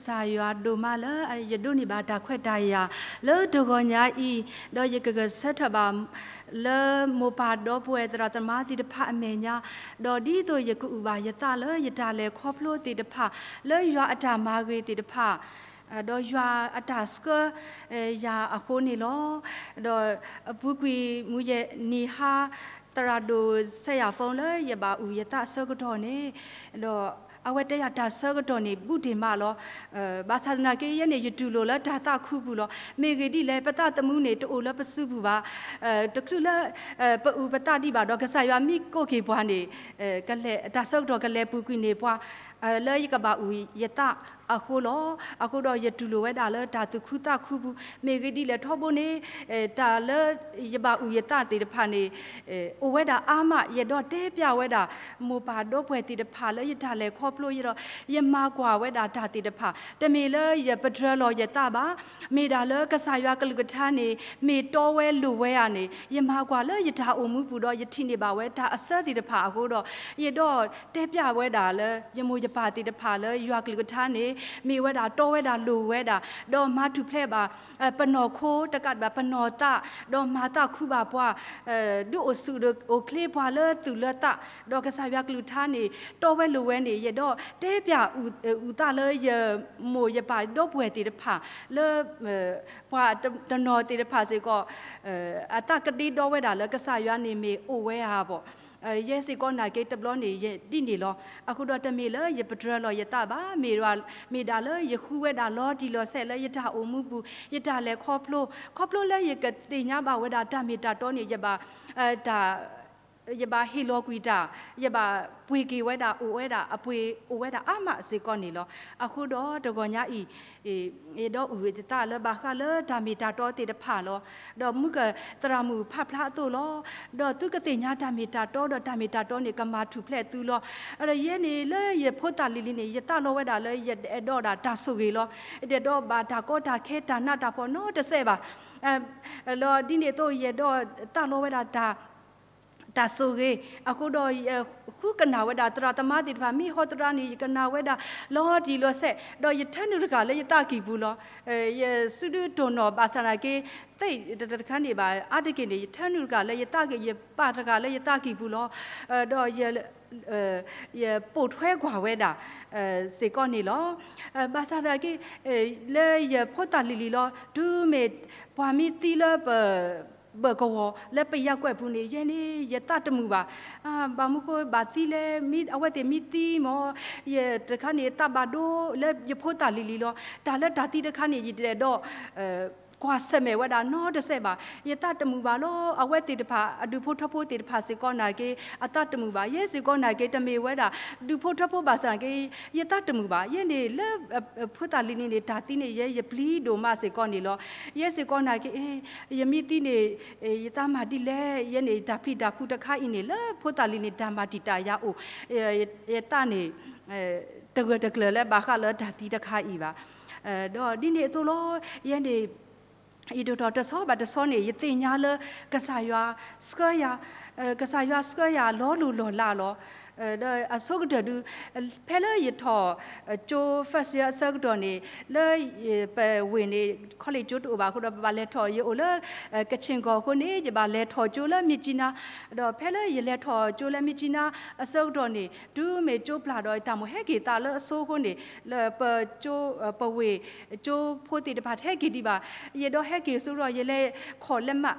ကစၢ်ယွၤဒိၣ်မးလၢယဒိးန့ၢ်ဘၣ်တၢ်ခွဲးတၢ်ယာ်လၢတဂီၤညါအံၤ, ဒီးယကဂဲၤဆၢထၢၣ်ဘၣ် လၢမိၢ်ပၢ်ဒီပုၢ်ဝဲၢ်သရၣ်သမါသ့ၣ်တဖၣ်အမဲာ်ညါ, ဒီးဒ်သိးယကအုၣ်ဘၣ်ယသးလၢယတၢ်လဲၤခီဖျိသ့ၣ်တဖၣ် လၢယွၤအတၢ်မၤဂ့ၤသ့ၣ်တဖၣ် ဒီးယွၤအတၢ်ဆှၢယၤအဃိန့ၣ်လီၤ. ဒီးအပူၤကွံာ်မုၢ်ယဲၢ်နံၤဟါ သရၣ်ဒိၣ်စဲယၤ phone လၢယဘၣ်အုၣ်ယသးအဆၢကတီၢ်န့ၣ်, ဒီးအဝဲတဲယၤတၢ်ဆၢကတီၢ်န့ၣ် ဘူးတ့ၢ်မးလီၤ. ဘၣ်ဆၣ်သနာ်က့ ယဲန့ၣ် ယတူၢ်လိာ်လၢတၢ်သးခုပူၤလီၤ. မ့ၢ်ဂ့ၢ်ဒ်လဲၣ် ပသးသမူန့ၣ် တအိၣ်လၢပစုပူၤဘၣ်. တချုးလၢ ပအုၣ်ပသးဒံးဘၣ်ဒီး ကစၢ်ယွၤမ့ၢ်ကိးက့ၤပှၤန့ၣ် ကလဲၤ တၢ်ဆၢကတီၢ်ကလဲၤပူၤကွံာ်န့ၢ်ပှၤ လၢယကဘၣ်အုၣ်ယသးအဃိလီၤ. အဃိဒီးယတူၢ်လိာ်ဝဲဒၣ်လၢတၢ်သူၣ်ခုသးခုပူၤ, မ့ၢ်ဂ့ၢ်ဒ်လဲၣ်ထီဘိန့ၣ် တၢ်လၢယဘၣ်အုၣ်ယသးသ့ၣ်တဖၣ်န့ၣ် အိၣ်ဝဲဒၣ်အါမး, ယအဲၣ်ဒိးတဲပျးဝဲဒၣ် မိၢ်ပၢ်ဒီပုၢ်ဝဲၢ်သ့ၣ်တဖၣ်လၢယတၢ်လဲၤခီဖျိယဲဒီး ယမၤကွၢ်ဝဲဒၣ်တၢ်သ့ၣ်တဖၣ်, တမ့ၢ်လၢယပတြၢၤလီၤယသးဘၣ်. မ့ၢ်ဒၣ်လၢကစၢ်ယွၤကလုၢ်ကထါန့ၣ် မ့ၢ်တီဝဲလိၤဝဲဧါန့ၣ် ယမၤကွၢ်လၢယတၢ်အိၣ်မူပူၤဒီး ယထံၣ်န့ၢ်ဘၣ်ဝဲတၢ်အဆၢသ့ၣ်တဖၣ်အဃိဒီး ယအဲၣ်ဒိးတဲပျးဝဲဒၣ်လၢ ယမိၢ်ယပၢ်သ့ၣ်တဖၣ်လၢယွၤကလုၢ်ကထါန့ၣ် မ့ၢ်ဝဲဒၣ်တီဝဲဒၣ်လိၤဝဲဒၣ်, ဒီးမၤထူၣ်ဖျဲးဘၣ် ပနီၢ်ခိတကးဘၣ် ပနီၢ်သး, ဒီးမၤသးခုဘၣ်ပှၤ ဒုးအိၣ်ဆူၣ်အိၣ်ချ့ပှၤလၢသူၣ်လၢသး, ဒီးကစၢ်ယွၤကလုၢ်ကထါန့ၣ် တီဝဲလိၤဝဲန့ၣ် ယအဲၣ်ဒိးတဲပျး အုၣ်သးလၢယမိၢ်ယပၢ်ဒီပုၢ်ဝဲၢ်သ့ၣ်တဖၣ် လၢ ပှၤတနီၤသ့ၣ်တဖၣ်စ့ၢ်ကီး အသးကဒ့ဒီဝဲဒၣ်လၢကစၢ်ယွၤန့ၣ်မ့ၢ်အိၣ်ဝဲဧါဘၣ်. ယဲစ့ၢ်ကီးနာ်က့တဘျီန့ၣ် ယဒ်န့ၣ်လီၤ. အဃိဒီးတမ့ၢ်လၢယပတြၢၤလီၤယသးဘၣ်, မ့ၢ်ဒၣ်လၢယဃုဝဲဒၣ်လီၤတံၢ်လီၤဆဲးလၢယတၢ်အိၣ်မူပူၤ, ယတၢ်လဲၤခီဖျိ, ခီဖျိလၢယကသ့ၣ်ညါဘၣ်ဝဲဒၣ်တၢ်မ့ၢ်တၢ်တီန့ၣ် ယဘၣ် တၢ် ယဘၣ်ဟ့ၣ်လီၤကွံာ်တၢ်, ယဘၣ်ပှ့ၤက့ၤဝဲဒၣ် အိၣ်ဝဲဒၣ်အပှ့ၤ အိၣ်ဝဲဒၣ်အါမးစ့ၢ်ကီးန့ၣ်လီၤ. အဃိဒီးတဂီၤညါအံၤ ယအဲၣ်ဒိးအုၣ်ယသးလၢဘၣ်ဃးလၢတၢ်မ့ၢ်တၢ်တီသ့ၣ်တဖၣ်လီၤ. ဒီးမုၢ်ကသရၣ်မုၣ်ဖးဖျါအသိးလီၤ. ဒီးသုကသ့ၣ်ညါတၢ်မ့ၢ်တၢ်တီဒီးတၢ်မ့ၢ်တၢ်တီန့ၣ် ကမၤထူၣ်ဖျဲးသုလီၤ. ဒီးယဲန့ၣ်လၢယဖိသၣ်လံၤလံၤန့ၣ် ယသးလီဝဲဒၣ်လၢယအဲၣ်ဒိးဒၣ်တၢ်ဆိၣ်ဂ့ၤလီၤ. ယတအဲၣ်ဒိးဘၣ်တၢ်ကီတၢ်ခဲတၢ်နးတၢ်ဖှီၣ်နီတစဲးဘၣ်. လီၤဒ်န့ၣ်အသိး ယအဲၣ်ဒိးသးလီဝဲဒၣ်တၢ် တၢ်ဆိၣ်ဂ့ၤ, အဃိဒီးယဃုကနၣ်ဝဲဒၣ်သရၣ်သမါသ့ၣ်တဖၣ် မ့ၢ်ဟီသရၣ်န့ၣ် ယကနၣ်ဝဲဒၣ်လီၤတံၢ်လီၤဆဲး, ဒီးယထၢနုာ်တဂၤလၢယသးကံၢ်ပူၤလီၤ. ယစုဒုတိၢ်နီၣ်ဘၣ်ဆၣ်နာ်က့ သ့ၣ်တခါန့ၣ်ဘၣ် အါတက့ၢ်န့ၣ် ယထၢနုာ်တဂၤလၢယသးကံၢ် ယပာ်တဂၤလၢယသးကံၢ်ပူၤလီၤ. ဒီး ယပိာ်ထွဲကွၢ်ဝဲဒၣ် စ့ၢ်ကီးန့ၣ်လီၤ. ဘၣ်ဆၣ်နာ်က့ လၢယဖိသၣ်လံၤလံၤလီၤ တုၤမ့ၢ်ပှၤမ့ၢ်သံလၢပ ဘၢၣ်ကဝီၤလၢပယၢကွဲၢ်ပူၤန့ၣ် ယဲန့ၣ် ယသးတမုာ်ဘၣ်. ဘၣ်မနုၤဃိဘၣ်သံလဲၣ် အဝဲသ့ၣ်မ့ၢ်သံမ့ၢ် ယတခါန့ၣ် သးဘၣ်ဒိလၢယဖိသၣ်လံၤလံၤလီၤ. တၢ်လၢတၢ်သံတခါန့ၣ် ယတအဲၣ်ဒိး ကွၢ်ဆၢၣ်မဲာ်ဝဲဒၣ်နီတစဲးဘၣ်. ယသးတမုာ်ဘၣ်လီၤ. အဝဲသ့ၣ်တဖၣ် အဒူၣ်ဖိထၢဖိသ့ၣ်တဖၣ်စ့ၢ်ကီးနာ်က့ အသးတမုာ်ဘၣ်. ယဲစ့ၢ်ကီးနာ်က့ တမ့ၢ်ဝဲဒၣ် ဒူၣ်ဖိထၢဖိဘၣ်ဆၣ်နာ်က့ ယသးတမုာ်ဘၣ်. ယဲန့ၣ်လၢ ဖိသၣ်လံၤလံၤန့ၣ် တၢ်သံန့ၣ် ယဲယပျံၤဒိၣ်မးစ့ၢ်ကီးန့ၣ်လီၤ. ယဲစ့ၢ်ကီးနာ်က့ ယမ့ၢ်သံန့ၣ် ယသးမၤဒ်လဲၣ်. ယဲန့ၣ် တၢ်ပျံၤတၢ်ဖုးတခါအံၤန့ၣ် လၢဖိသၣ်လံၤန့ၣ် တၢ်မၤတံာ်တာ်ယၤအိၣ် ယသးန့ၣ် တဂၢၢ်တကျၢၤလၢဘၣ်ဃးလၢတၢ်သံတခါအံၤဘၣ်. ဒီးဒ်န့ၣ်အသိးလီၤ. ယဲန့ၣ် ယဒိၣ်ထီၣ်တဆီဘၣ်တဆီန့ၣ် ယသ့ၣ်ညါလၢကစၢ်ယွၤဆှၢယၤ, ကစၢ်ယွၤဆှၢယၤလီၤလိၢ်လီၢ်လးလီၤ. ဒီးအဆိကတၢၢ်ဒုး ဖဲလၢယထီၣ်ကၠိ first year အဆၢကတီၢ်န့ၣ် လၢပဝ့ၢ်န့ၣ် college ကၠိတအိၣ်ဘၣ်အဃိဒီး ပဘၣ်လဲၤထီၣ် ယအိၣ်လၢ ကဆ့ၣ်ကီၢ်အဃိန့ၣ် ယဘၣ်လဲၤထီၣ်ကၠိလၢမြစ်ကြီးနား. ဒီးဖဲလၢယလဲၤထီၣ်ကၠိလၢမြစ်ကြီးနား အဆၢကတီၢ်န့ၣ် တုၤမ့ၢ်ကၠိပျၢ်ဒီး တၢ်မိၣ်ဟဲက့ၤသးလၢအဆိအဃိန့ၣ် လၢပကၠိ ပဝ့ၢ်ကၠိဖိသ့ၣ်တဖၣ် တဟဲက့ၤဒံးဘၣ်. ယအဲၣ်ဒိးဟဲက့ၤအဃိဒီး ယလဲၤခိးလက်မှတ်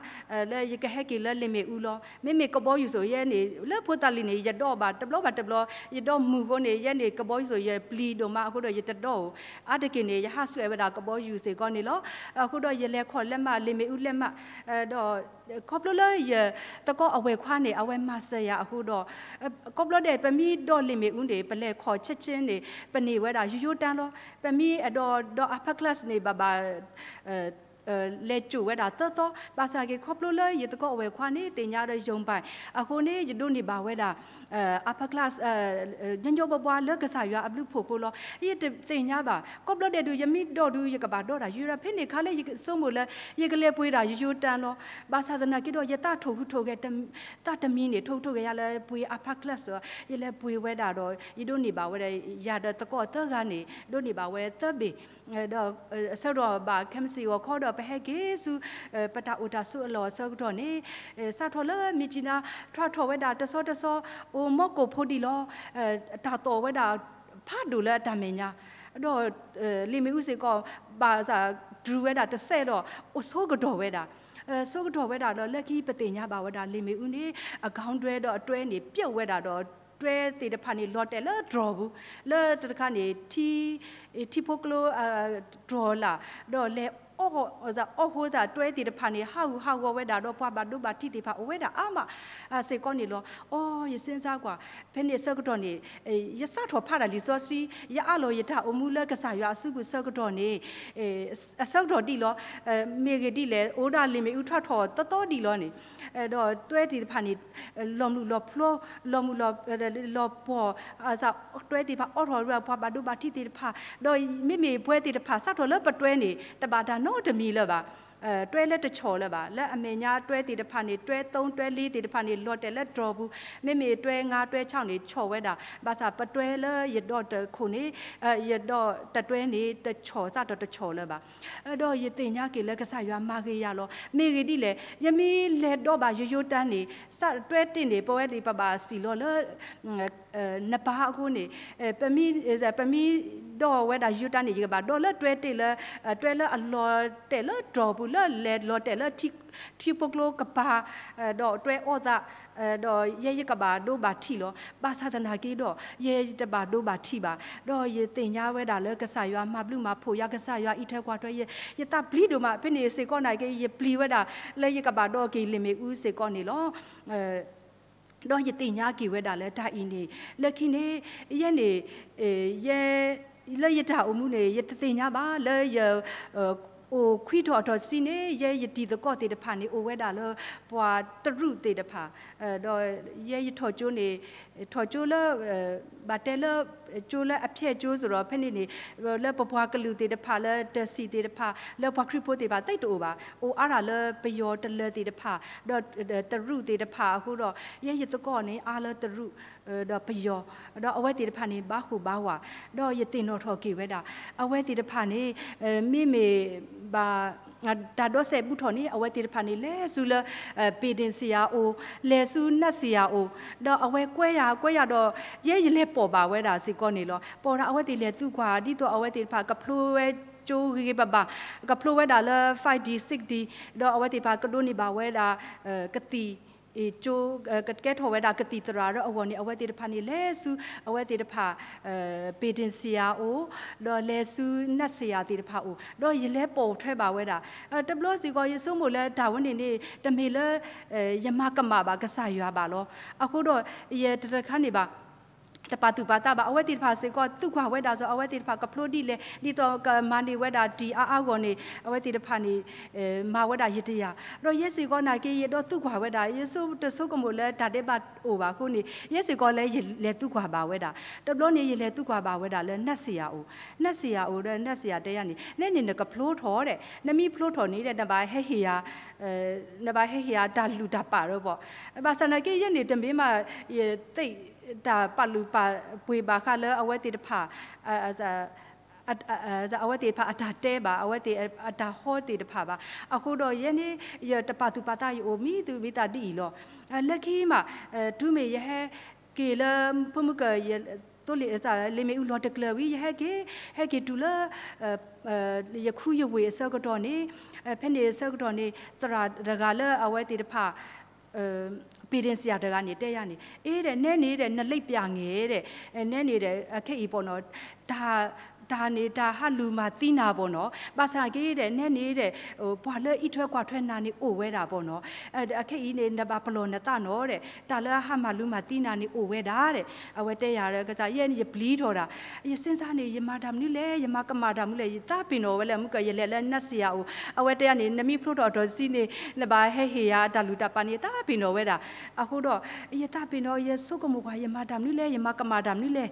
လၢယကဟဲက့ၤလၢလ့ၣ်မ့ၣ်အူလီၤ. မ့မ့ၢ်ကဘီယူၤစိၤ ယဲန့ၣ် လၢဖိသၣ်လံၤန့ၣ် ယဒိးဘၣ်တဘျီဘၣ်တဘျီ ယဒိးမုာ်အဃိန့ၣ် ယဲန့ၣ် ကဘီယူၤစိၤ ယပျံၤဒိၣ်မးအဃိဒီး ယတဒိးဧိၤ အါတက့ၢ်န့ၣ် ယဟးဆှဲးဝဲဒၣ်ကဘီယူၤစ့ၢ်ကီးန့ၣ်လီၤ. အဃိဒီး ယလဲၤခိးလက်မှတ် လ့ၣ်မ့ၣ်အူလက်မှတ် ဒီး ခီဖျိလၢယသကိးအဝဲၢ်ခွါန့ၣ် အဝဲမၤစၢၤယၤအဃိဒီး ခီဖျိဒဲး ပမ့ၢ်ဒိးလ့ၣ်မ့ၣ်အူန့ၣ် ပလဲၤခိးချက်ချင်းန့ၣ် ပန့ၢ်ဝဲဒၣ် ရိုးရိုးတန်း လီၤ. ပမ့ၢ်အဲၣ်ဒိးဒိး upper class န့ၣ် ဘၣ်ဘၣ် လဲၤစိာ်ဝဲဒၣ်သၢသီ. ဘၣ်ဆၣ်က့ၤ ခီဖျိလၢယသကိးအဝဲၢ်ခွါန့ၣ် သ့ၣ်ညါဒီးယိၤဘၣ်အဃိန့ၣ် ယဒိးန့ၢ်ဘၣ်ဝဲဒၣ် upper class ညီညီဘှါဘှါလၢကစၢ်ယွၤအဘျုးအဖှိၣ်အဃိလီၤ. ယတသ့ၣ်ညါဘၣ် ကိးဘျီဒဲးဒုး ယမ့ၢ်ဒိၣ်ဒုး ယကဘၣ်ဒိးတၢ်ယိၤတၢ် ဖဲန့ၣ်အခါလၢယဆိကမိၣ်လၢ ယကလဲၤပှ့ၤတၢ်ယိၤတၢ်လီၤ. ဘၣ်ဆၣ်သနာ်က့ဒီး ယသးထိၣ်ဟူးထိၣ်ဂဲၤ သးတမံၤန့ၣ် ထိၣ်ဟူးထိၣ်ဂဲၤယၤလၢပှ့ၤ upper class လီၤ. ယလဲၤပှ့ၤဝဲဒၣ်ဒီး ယဒိးန့ၢ်ဘၣ်ဝဲဒၣ် ယၤဒီးသကိးသၢဂၤန့ၣ် ဒိးန့ၢ်ဘၣ်ဝဲသၢဘ့ၣ် ဒီးအဆၢကတီၢ်ဘၣ်ခဲမုၢ်ဆ့ၣ်ဂီၤခီဒီး ပဟဲက့ၤဆူ ပတၢ်အိၣ်တၢ်ဆိးအလီၢ်အဆၢကတီၢ်န့ၣ် စးထီၣ်လၢမ့ၢ်ကၠံနါ ထွါထီၣ်ဝဲဒၣ်တဆီတဆီ အိၣ်မီကိၢ်ဖိဒံးလီၤ. တၢ်သီၣ်ဝဲဒၣ်ဖးဒိၣ်လၢအတၢ်မဲာ်ညါ ဒီး လ့ၣ်မ့ၣ်အူစ့ၢ်ကီး ဘၣ်စးတြူးဝဲဒၣ်တစဲးဒီး အိၣ်ဆိကတီၢ်ဝဲဒၣ် ဆိကတီၢ်ဝဲဒၣ်ဒီး လၢခံပသ့ၣ်ညါဘၣ်ဝဲဒၣ် လ့ၣ်မ့ၣ်အူန့ၣ် အကီၢ်ဒွဲဒီးအတွဲန့ၣ် ပျိာ်ဝဲဒၣ်ဒီး တွဲသ့ၣ်တဖၣ်န့ၣ် လီၤတဲာ်လၢတြီၤပူၤ လၢတခါန့ၣ် ထံဖိကျိ တြီၤလၢ် ဒီးလဲၤ အီၣ်ဃိသတးတွဲသ့ၣ်တဖၣ်န့ၣ် ဟးဂူာ်ဟးဂီၤဝဲဒၣ်ဒီး ပှၤဘၣ်ဒိဘၣ်ထံးသ့ၣ်တဖၣ်အိၣ်ဝဲဒၣ်အါမး စ့ၢ်ကီးန့ၣ်လီၤ. အိ ယစ့စါကွၢ် ဖဲန့ၣ်အဆၢကတီၢ်န့ၣ် ယစးထီၣ်ဖးတၢ်လံာ်စီဆှံ ယအးလီၤယတၢ်အိၣ်မူလၢကစၢ်ယွၤအစုပူၤဆၢကတီၢ်န့ၣ် အဆၢကတီၢ်ဒံးလီၤ. မ့ၢ်ဂ့ၢ်ဒ်လဲၣ် အိၣ်ဒၣ်လ့ၣ်မ့ၣ်အူထွါထီၣ်သီသီဒံးလီၤန့ၣ် ဒီးတွဲသ့ၣ်တဖၣ်န့ၣ် လီၤမုၢ်လီၤဖျိ လီၤမုၢ်လီၤ လီၤပှီၢ် တွဲသ့ၣ်တဖၣ်အိးထီၣ်ဝဲပှၤဘၣ်ဒိဘၣ်ထံးသ့ၣ်တဖၣ် ဒီးမ့မ့ၢ်ပှဲၤသ့ၣ်တဖၣ် စးထီၣ်လၢပတွဲန့ၣ် တဘၣ်တၢ်နီတမံၤလၢၤဘၣ်. တွဲလၢတဆီၣ်လၢၤဘၣ် လၢအမဲာ်ညါတွဲသ့ၣ်တဖၣ်န့ၣ် တွဲသုံးတွဲလေးသ့ၣ်တဖၣ်န့ၣ် လီၤတဲာ်လၢတြီၤပူၤ မ့မ့ၢ်တွဲငါးတွဲခြောက်န့ၣ် ဆီၣ်ဝဲဒၣ် ဘၣ်ဆၣ်ပတွဲလၢယဒီတခိၣ်န့ၣ် ယဒီတတွဲန့ၣ် တဆီၣ်စးထီၣ်တဆီၣ်လၢၤဘၣ်. ဒီးယသ့ၣ်ညါက့ၤလၢကစၢ်ယွၤမၤဂ့ၤယၤလီၤ. မ့ၢ်ဂ့ၢ်ဒ်လဲၣ် ယမ့ၢ်လဲၤဒီးဘၣ်ယိယိတၢ်န့ၣ် စးတွဲတ့ၢ်န့ၣ် ပဝဲသ့ၣ်ပဘၣ်စံၣ်လီၤလၢ နပၢ်အဃိန့ၣ် ပမ့ၢ်ဒီးဝဲဒၣ်ယိယိတၢ်န့ၣ် ယကဘၣ်ဒီးလၢတွဲတ့ၢ်လၢ တွဲလၢအလီၤတဲာ်လၢတြီၤပူၤ လၢလဲၤလီၤတဲာ်လၢ ထံဖိကျိကပၤ ဒီးတွဲအီၣ်သး ဒီးယဲယကဘၣ်ဒိဘၣ်ထံးလီၤ. ဘၣ်ဆၣ်သနာ်က့ဒီး ယဲယတဘၣ်ဒိဘၣ်ထံးဘၣ်. ဒီးယသ့ၣ်ညါဝဲဒၣ်လၢကစၢ်ယွၤမၤဘျုးမၤဖှိၣ်ယၤ ကစၢ်ယွၤအံးထွဲကွၢ်ထွဲယဲ ယသးပျံၤဒိၣ်မး ဖဲန့ၣ်စ့ၢ်ကီးနာ်က့ ယပျံၤဝဲဒၣ်လၢယကဘၣ်ဒီးက့ၤလ့ၣ်မ့ၣ်အူစ့ၢ်ကီးန့ၣ်လီၤ. ဒီးယသ့ၣ်ညါက့ၤဝဲဒၣ်လၢတၢ်အံၤန့ၣ် လၢခံန့ၣ် ယဲန့ၣ် ယဲ လၢယတၢ်အိၣ်မူန့ၣ် ယတသ့ၣ်ညါဘၣ် လၢယ အိၣ်ခွံထီၣ်အထီၣ်တဆံန့ၣ် ယဲယတံၤသကိးသ့ၣ်တဖၣ်န့ၣ် အိၣ်ဝဲဒၣ်လၢပှၤတရူးသ့ၣ်တဖၣ် ဒီးယဲယထီၣ်ကၠိန့ၣ် ထီၣ်ကၠိလၢ ဘၣ်တဲလၢ ကၠိလၢအဖျဲၣ်ကၠိစ့ၢ်ဒီး ဖဲန့ၣ်န့ၣ် လၢပပှၤကလုာ်သ့ၣ်တဖၣ် လၢတၢ်စံၣ်သ့ၣ်တဖၣ် လၢပှၤခရံာ်ဖိသ့ၣ်တဖၣ် သ့တအိၣ်ဘၣ် အိၣ်အါဒၣ်လၢပယီၤတလၢၤသ့ၣ်တဖၣ် ဒီးတရူးသ့ၣ်တဖၣ်အဃိဒီး ယဲယသကိးန့ၣ် အါလၢတရူး ဒီးပယီၤ ဒီးအဝဲသ့ၣ်တဖၣ်န့ၣ် ဘၣ်ဃိၣ်ဘၣ်ဝး ဒီးယသ့ၣ်နီၣ်ထီၣ်က့ၤဝဲဒၣ် အဝဲသ့ၣ်တဖၣ်န့ၣ် မ့မ့ၢ်ဘၣ် တၢ်ဒီးစဲးဘူးထီၣ်န့ၣ် အဝဲသ့ၣ်တဖၣ်န့ၣ် လဲၤဆူလၢ ပ့ၤဒ့ၣ်စံယၤအိၣ် လဲၤဆူနးစံယၤအိၣ် ဒီးအဝဲကွဲယၤ ကွဲယၤဒီး ယဲယလဲၤပိာ်ဘၣ်ဝဲဒၣ်စ့ၢ်ကီးန့ၣ်လီၤ. ပိာ်ဒၣ်အဝဲသ့ၣ်လဲၤသံကွၢ် ဒ်သိးအဝဲသ့ၣ်တဖၣ်ကဖျိဝဲကၠိဂ့ၤဂ့ၤဘၣ်ဘၣ် ကဖျိဝဲဒၣ်လၢ five D six D ဒီးအဝဲသ့ၣ်တဖၣ်ကဒိးန့ၢ်ဘၣ်ဝဲဒၣ် ကသံၣ် ကၠိ ကကဲထီၣ်ဝဲဒၣ်ကသံၣ်သရၣ်ဒီးအဂီၢ်န့ၣ် အဝဲသ့ၣ်တဖၣ်န့ၣ် လဲၤဆူ အဝဲသ့ၣ်တဖၣ် ပ့ၤဒ့ၣ်စံယၤအိၣ် ဒီးလဲၤဆူနးစံယၤသ့ၣ်တဖၣ်အိၣ် ဒီးယလဲၤပိာ်ထွဲဘၣ်ဝဲဒၣ် တဘျီစ့ၢ်ကီး ယဆိကမိၣ်လၢတၢ်ဝဲန့ၣ်န့ၣ် တမ့ၢ်လၢ ယမၤကမၣ်ဘၣ်ကစၢ်ယွၤဘၣ်လီၤ. အဃိဒီး ယတတခါန့ၣ်ဘၣ် တပာ်သူၣ်ပာ်သးဘၣ် အဝဲသ့ၣ်တဖၣ်စ့ၢ်ကီး သံကွၢ်ဝဲဒၣ်စ့ၢ် အဝဲသ့ၣ်တဖၣ်ကဖျိဒ်လဲၣ် ဒ်သိးကမၤန့ၢ်ဝဲဒၣ်တံၢ်အါအါဂီၢ်န့ၣ် အဝဲသ့ၣ်တဖၣ်န့ၣ် မၤဝဲဒၣ်ယတယၤ ဒီးယဲစ့ၢ်ကီးနာ်က့ ယဒိးသံကွၢ်ဝဲဒၣ် ယဆိတဆိကမိၣ်လၢတၢ်ဒဲးဘးအိၣ်ဘၣ်အဃိန့ၣ် ယဲစ့ၢ်ကီးလၢယလဲၤသံကွၢ်ဘၣ်ဝဲဒၣ် တဘျီန့ၣ် ယလဲၤသံကွၢ်ဘၣ်ဝဲဒၣ်လၢနးစံယၤအိၣ် နးစံယၤအိၣ်ဒီး နးစံယၤတဲယၤန့ၣ် နဲန့ၣ်နကဖျိထီၣ်ဒီး နမ့ၢ်ဖျိထီၣ်န့ၣ်ဒီး နဘၣ်ဟဲဟ့ၣ်ယၤ နဘၣ်ဟဲဟ့ၣ်ယၤတၢ်လုၢ်တၢ်ပာ်ဒီးဘၣ် ဘၣ်ဆၣ်နာ်က့ ယဲန့ၣ်တမ့ၢ်မး ယသ့ၣ်တၢ်ပာ်လုၢ်ပာ်ပှ့ၤဘၣ်ဃးလၢအဝဲသ့ၣ်တဖၣ် အဝဲသ့ၣ်တဖၣ်အတၢ်တဲဘၣ် အဝဲသ့ၣ်အတၢ်ဟီသ့ၣ်တဖၣ်ဘၣ်. အဃိဒီးယဲန့ၣ် ယတပာ်သူၣ်ပာ်သး ယအိၣ်မံသူၣ်မံသးဒ်အံၤလီၤ. လၢခံမး တုၤမ့ၢ်ယဟဲက့ၤလၢ ဖိမုၣ်ကၢၢ် သိလ့ၣ် လ့ၣ်မ့ၣ်အူလီၤတကျၢၤဝံၤ ယဟဲက့ၤ ဟဲက့ၤတုၤလၢ ယခူယဝ့ၢ်အဆၢကတီၢ်န့ၣ် ဖဲန့ၣ်အဆၢကတီၢ်န့ၣ် သရၣ်တဂၤလၢအဝဲသ့ၣ်တဖၣ် ပ့ၤဒ့ၣ်စံယၤတဂၤန့ၣ် တဲယၤန့ၣ် အ့ဒီး နဲန့ၣ်ဒီး နလိပ်ပြငယ် ဒီး နဲန့ၣ်ဒီး အခဲအံၤပေါ့နော် တၢ် တၢ်န့ၣ် တၢ်ဟးလူၤမၤသံနၤဘၣ်နီၤ, ဘၣ်ဆၣ်က့ဒီး နဲန့ၣ်ဒီး ပှၤလၢအံးထွဲကွၢ်ထွဲနၤန့ၣ်အိၣ်ဝဲဒၣ်ဘၣ်နီၤ, အခဲအံၤန့ၣ် နဘၣ်ပလီၢ်နသးနီၤဒီး တၢ်လၢအဟးမၤလူၤမၤသံနၤန့ၣ်အိၣ်ဝဲဒၣ်ဒီး အဝဲတဲယၤဒီး ကစၢ်ယဲန့ၣ် ယပျံၤထီၣ်ဒၣ်, ယစ့စါန့ၣ် ယမၤတၢ်မနုၤလဲၣ်, ယမၤကမၣ်တၢ်မနုၤလဲၣ်, ယသးပ့ၤနီၣ်ဝဲလၢမုၢ်က ယလဲၤလၢနးစံယၤအိၣ်, အဝဲတဲယၤန့ၣ် နမ့ၢ်ဖျိထီၣ်အတီၤတဆံန့ၣ် နဘၣ်ဟဲဟ့ၣ်ယၤတၢ်လုၢ်တၢ်ပာ်န့ၣ် ယသးပ့ၤနီၣ်ဝဲဒၣ်, အဃိဒီး ယသးပ့ၤနီၣ် ယဆိကမိၣ်ကွၢ် ယမၤတၢ်မနုၤလဲၣ်, ယမၤကမၣ်တၢ်မနုၤလဲၣ်,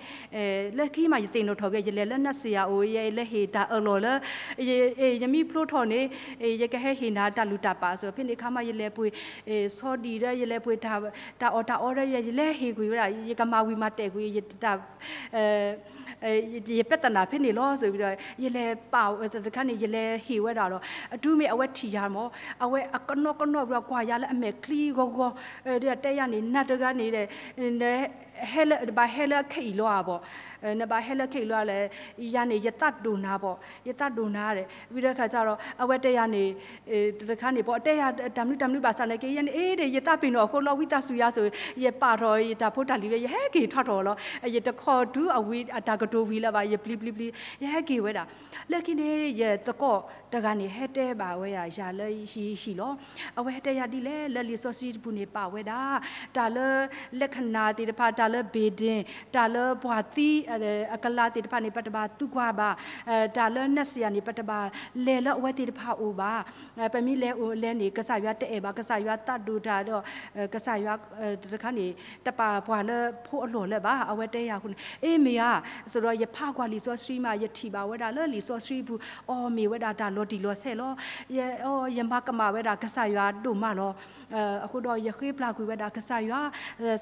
လၢခံမး ယသ့ၣ်နီၣ်ထီၣ်က့ၤ ယလဲၤလၢနးစံယၤအိၣ် ယလဲၤဟ့ၣ်တၢ်အၢၣ်လီၤလၢ ယမ့ၢ်ဖျိထီၣ်န့ၣ် ယကဟဲဟ့ၣ်နၤတၢ်လုၢ်တၢ်ပာ်အသိး ဖဲန့ၣ်အခါမး ယလဲၤပှ့ၤ ဆီဒံၣ်ဒီး ယလဲၤပှ့ၤ တၢ်အီၣ်တၢ်အီဒီး ယလဲၤဟ့ၣ်ကွံာ်ဝဲဒၣ် ယကမၤဝံၤမၤတဲာ်ကွံာ် ယတၢ် ယပဲာ်သနာ်ဖဲန့ၣ်လီၤ စံးဝဲဒီး ယလဲၤပာ်တခါန့ၣ် ယလဲၤဟ့ၣ်ဝဲဒၣ်ဒီး အတုၤမ့ၢ်အဝဲထံၣ်ယၤမး အဝဲအကနီကနီၣ်ဘျီ ကွၢ်ယၤလၢအမဲာ်ချံဂီၤဂီၤ ဒီးတဲယၤန့ၣ် နၤတဂၤန့ၣ်ဒီး နဟဲလၢ ဘၣ်ဟဲလၢအခဲအံၤလီၤဧါဘၣ်, နဘၣ်ဟဲလၢခဲအံၤလီၤလဲၣ်, ယၤန့ၣ် ယသးဒိၣ်နၤဘၣ်, ယသးဒိၣ်နၤဒီး ဝံၤဒီးခါစ့ၢ်ဒီး အဝဲတဲယၤန့ၣ် တခါန့ၣ် ပတဲယၤတၢ်မနုၤတၢ်မနုၤဘၣ်ဆၣ်နာ်က့ ယဲန့ၣ် အ့ဒီး ယသးပ့ၤနီၣ်အဃိလီၤ ဝံသးစူၤယၤစ့ၢ် ယပာ်ထီၣ်ယတၢ်ဖိတၢ်လံၤဝဲ ယဟဲက့ၤထီၣ်ထီၣ်လီၤ, ယတခီတုၤအဝံၤအတၢ်ကတိၤဝံၤလၢၤဘၣ် ယပျံၤပျံၤပျံၤ ယဟဲက့ၤဝဲဒၣ်, လၢခံန့ၣ် ယသကိးတဂၤန့ၣ် ဟဲတဲဘၣ်ဝဲဒၣ်ယၤလၢယဟံၣ်လီၤ, အဝဲဟဲတဲယၤဒ်လဲၣ် လၢလံာ်စီဆှံတပူၤန့ၣ် ပာ်ဝဲဒၣ် တၢ်လၢ လက္ခဏာသ့ၣ်တဖၣ် တၢ်လၢ ဘံၣ်ဒ့ၣ် တၢ်လၢပှၤသံ အကလၤသ့ၣ်တဖၣ်န့ၣ် ပတဘၣ်သူကွၢ်ဘၣ်, တၢ်လၢနးစံယၤန့ၣ် ပတဘၣ်လဲၤလၢအဝဲသ့ၣ်တဖၣ်အိၣ်ဘၣ်, ပမ့ၢ်လဲၤအိၣ်လဲၤန့ၣ် ကစၢ်ယွၤတအဲၣ်ဘၣ်, ကစၢ်ယွၤသးဒိၣ်တၢ်ဒီး ကစၢ်ယွၤ တခါန့ၣ် တပာ်ပှၤလၢဖိအလီၢ်လၢၤဘၣ်, အဝဲတဲယၤအဃိန့ၣ် အ့မ့ၢ်ဧါ, စ့ၢ်ဒီးယဖးကွၢ်လံာ်စီဆှံမး ယထံၣ်ဘၣ်ဝဲဒၣ်လၢလံာ်စီဆှံပူၤ အီၤမ့ၢ်ဝဲဒၣ်တၢ်လီၤတံၢ်လီၤဆဲးလီၤ, ယ ယမၤကမၣ်ဝဲဒၣ်ကစၢ်ယွၤဒိၣ်မးလီၤ, အဃိဒီးယဃ့ပျၢ်ကွံာ်ဝဲဒၣ်ကစၢ်ယွၤ,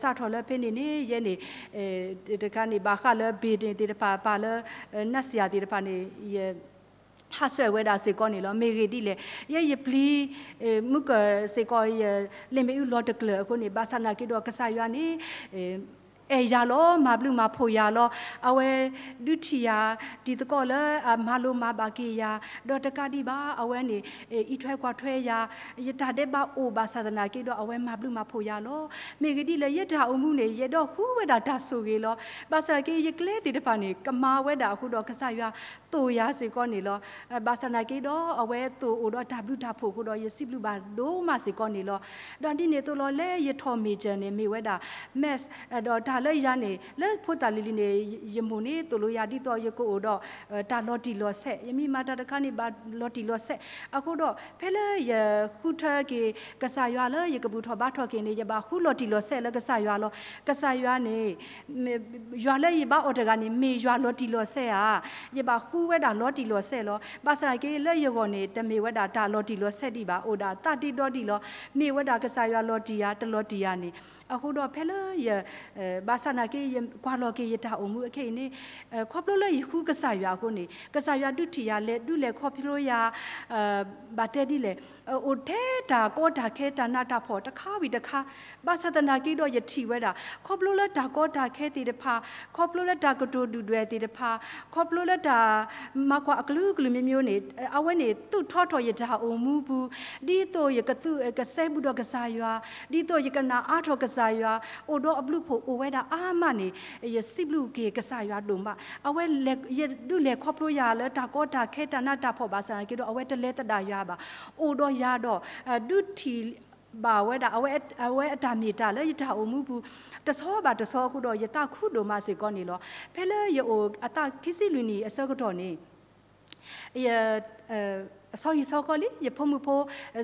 စးထီၣ်လၢဖဲန့ၣ်န့ၣ် ယဲန့ၣ် တခါန့ၣ် ဘၣ်ဃးလၢ ဘံၣ်ဒ့ၣ်သ့ၣ်တဖၣ် ပာ်လၢ နးစံယၤသ့ၣ်တဖၣ်န့ၣ် ယ ဟးဆှဲးဝဲဒၣ်စ့ၢ်ကီးန့ၣ်လီၤ. မ့ၢ်ဂ့ၢ်ဒ်လဲၣ်, ယဲယပျံၤ မုၢ်ကၢၢ်စ့ၢ်ကီး ယလ့ၣ်မ့ၣ်အူလီၤတကျၢၤအဃိန့ၣ် ဘၣ်ဆၣ်နာ်က့ဒီးကစၢ်ယွၤန့ၣ် အဲၣ်ယၤလီၤ, မၤဘျုးမၤဖှိၣ်ယၤလီၤ. အဝဲဒုးထံၣ်ယၤ တံၤသကိးလၢအမၤလိမၤဘၣ်က့ၤယၤ, ဒီးတကးဒံးဘၣ် အဝဲန့ၣ် အံးထွဲကွၢ်ထွဲယၤ, ယတၢ်ဒဲးဘးအိၣ်ဘၣ်ဆၣ်သနာ်က့ဒီး အဝဲမၤဘျုးမၤဖှိၣ်ယၤလီၤ. မ့ၢ်ဂ့ၢ်ဒ်လဲၣ် ယတၢ်အိၣ်မူန့ၣ် ယအဲၣ်ဒိးဃုဝဲဒၣ်တၢ်ဆိၣ်ဂ့ၤလီၤ. ဘၣ်ဆၣ်နာ်က့ ယကျဲသ့ၣ်တဖၣ်န့ၣ် ကမၤဝဲဒၣ်အဃိဒီး ကစၢ်ယွၤသိၣ်ယၤစ့ၢ်ကီးန့ၣ်လီၤ. ဘၣ်ဆၣ်နာ်က့ဒီး အဝဲသိၣ်အိၣ်ဒီးတၢ်ဘျုးတၢ်ဖှိၣ်အဃိဒီး ယစံးဘျုးဘၣ်ဒိၣ်မးစ့ၢ်ကီးန့ၣ်လီၤ. ဒီးဒ်န့ၣ်အသိးလီၤ လၢယထီၣ် major န့ၣ် မ့ၢ်ဝဲဒၣ် maths ဒီးတၢ်လၢယၤန့ၣ် လၢဖိသၣ်လံၤလံၤန့ၣ် ယမိၢ်န့ၣ် သိၣ်လိယၤဒ်သိးယကအိၣ်ဒီး တၢ်လီၤတံၢ်လီၤဆဲး, ယမ့ၢ်မၤတၢ်တခါန့ၣ် ဘၣ်လီၤတံၢ်လီၤဆဲး, အဃိဒီး ဖဲလၢယဃုထၢက့ၤ ကစၢ်ယွၤလၢယကဘူၣ်ထီၣ်ဘါထီၣ်က့ၤန့ၣ် ယဘၣ်ဃုလီၤတံၢ်လီၤဆဲးလၢကစၢ်ယွၤလီၤ. ကစၢ်ယွၤန့ၣ် ယွၤလၢယဘါအီၤတဂၤန့ၣ် မ့ၢ်ယွၤလီၤတံၢ်လီၤဆဲးဧါ, ယဘၣ်ဃုဝဲဒၣ်လီၤတံၢ်လီၤဆဲးလီၤ. ဘၣ်ဆၣ်နာ်က့လၢယဂီၢ်န့ၣ် တမ့ၢ်ဝဲဒၣ်တၢ်လီၤတံၢ်လီၤဆဲးဒံးဘၣ်, အိၣ်ဒၣ်သးဒ့ဒီဒံးလီၤ. မ့ၢ်ဝဲဒၣ်ကစၢ်ယွၤလီၤတံၢ်ယၤ တလီၤတံၢ်ယၤန့ၣ်, အဃိဒီးဖဲလၢယ ဘၣ်ဆၣ်နာ်က့ ယကွၢ်လီၤက့ၤယတၢ်အိၣ်မူအခဲအံၤန့ၣ် ခီဖျိလၢယဃုကစၢ်ယွၤအဃိန့ၣ် ကစၢ်ယွၤဒုးထံၣ်ယၤလဲၤဒုးလဲၤခီဖျိယၤ ဘၣ်တဲဒ်လဲၣ်, အိၣ်ထဲတၢ်ကီတၢ်ခဲတၢ်နးတၢ်ဖှီၣ်တခါဝံၤတခါ, ဘၣ်ဆၣ်သနာ်က့ဒီးယထံၣ်ဝဲဒၣ် ခီဖျိလၢတၢ်ကီတၢ်ခဲသ့ၣ်တဖၣ်, ခီဖျိလၢတၢ်ကတိၤဒုၣ်ဒွဲၣ်သ့ၣ်တဖၣ်, ခီဖျိလၢတၢ်မၤကွၢ်အကလုာ်ကလုာ်မံၤမံၤန့ၣ် အဝဲန့ၣ်သူၣ်ထီထီၣ်ယတၢ်အိၣ်မူပူၤ, ဒ်သိးယကသူးကစဲဘူးဒီးကစၢ်ယွၤ, ဒ်သိးယကနၣ်အါထီၣ်ကစၢ်ယွၤ, အိၣ်ဒီးအဘျုးဖှိၣ်အိၣ်ဝဲဒၣ်အါမးန့ၣ် ယစံးဘျုးက့ၤကစၢ်ယွၤဒိၣ်မး, အဝဲယဒုးလဲၤခီဖျိယၤလၢတၢ်ကီတၢ်ခဲတၢ်နးတၢ်ဖှီၣ်ဘၣ်ဆၣ်နာ်က့ဒီး အဝဲတလဲၤသဒၣ်ယၤဘၣ်, အိၣ်ဒီးယၤဒီး ဒုးထံၣ်ဘၣ်ဝဲဒၣ် အဝဲအတၢ်မ့ၢ်တၢ်လၢယတၢ်အိၣ်မူပူၤ တဆီဘၣ်တဆီအဃိဒီး ယသးခုဒိၣ်မးစ့ၢ်ကီးန့ၣ်လီၤ. ဖဲလၢယအိၣ်အသးခံဆံလွံၢ်နံၣ်အဆၢကတီၢ်န့ၣ် ယ အဆီဟံၣ်ဆီဃီလံ ယဖိမုၣ်ဖိ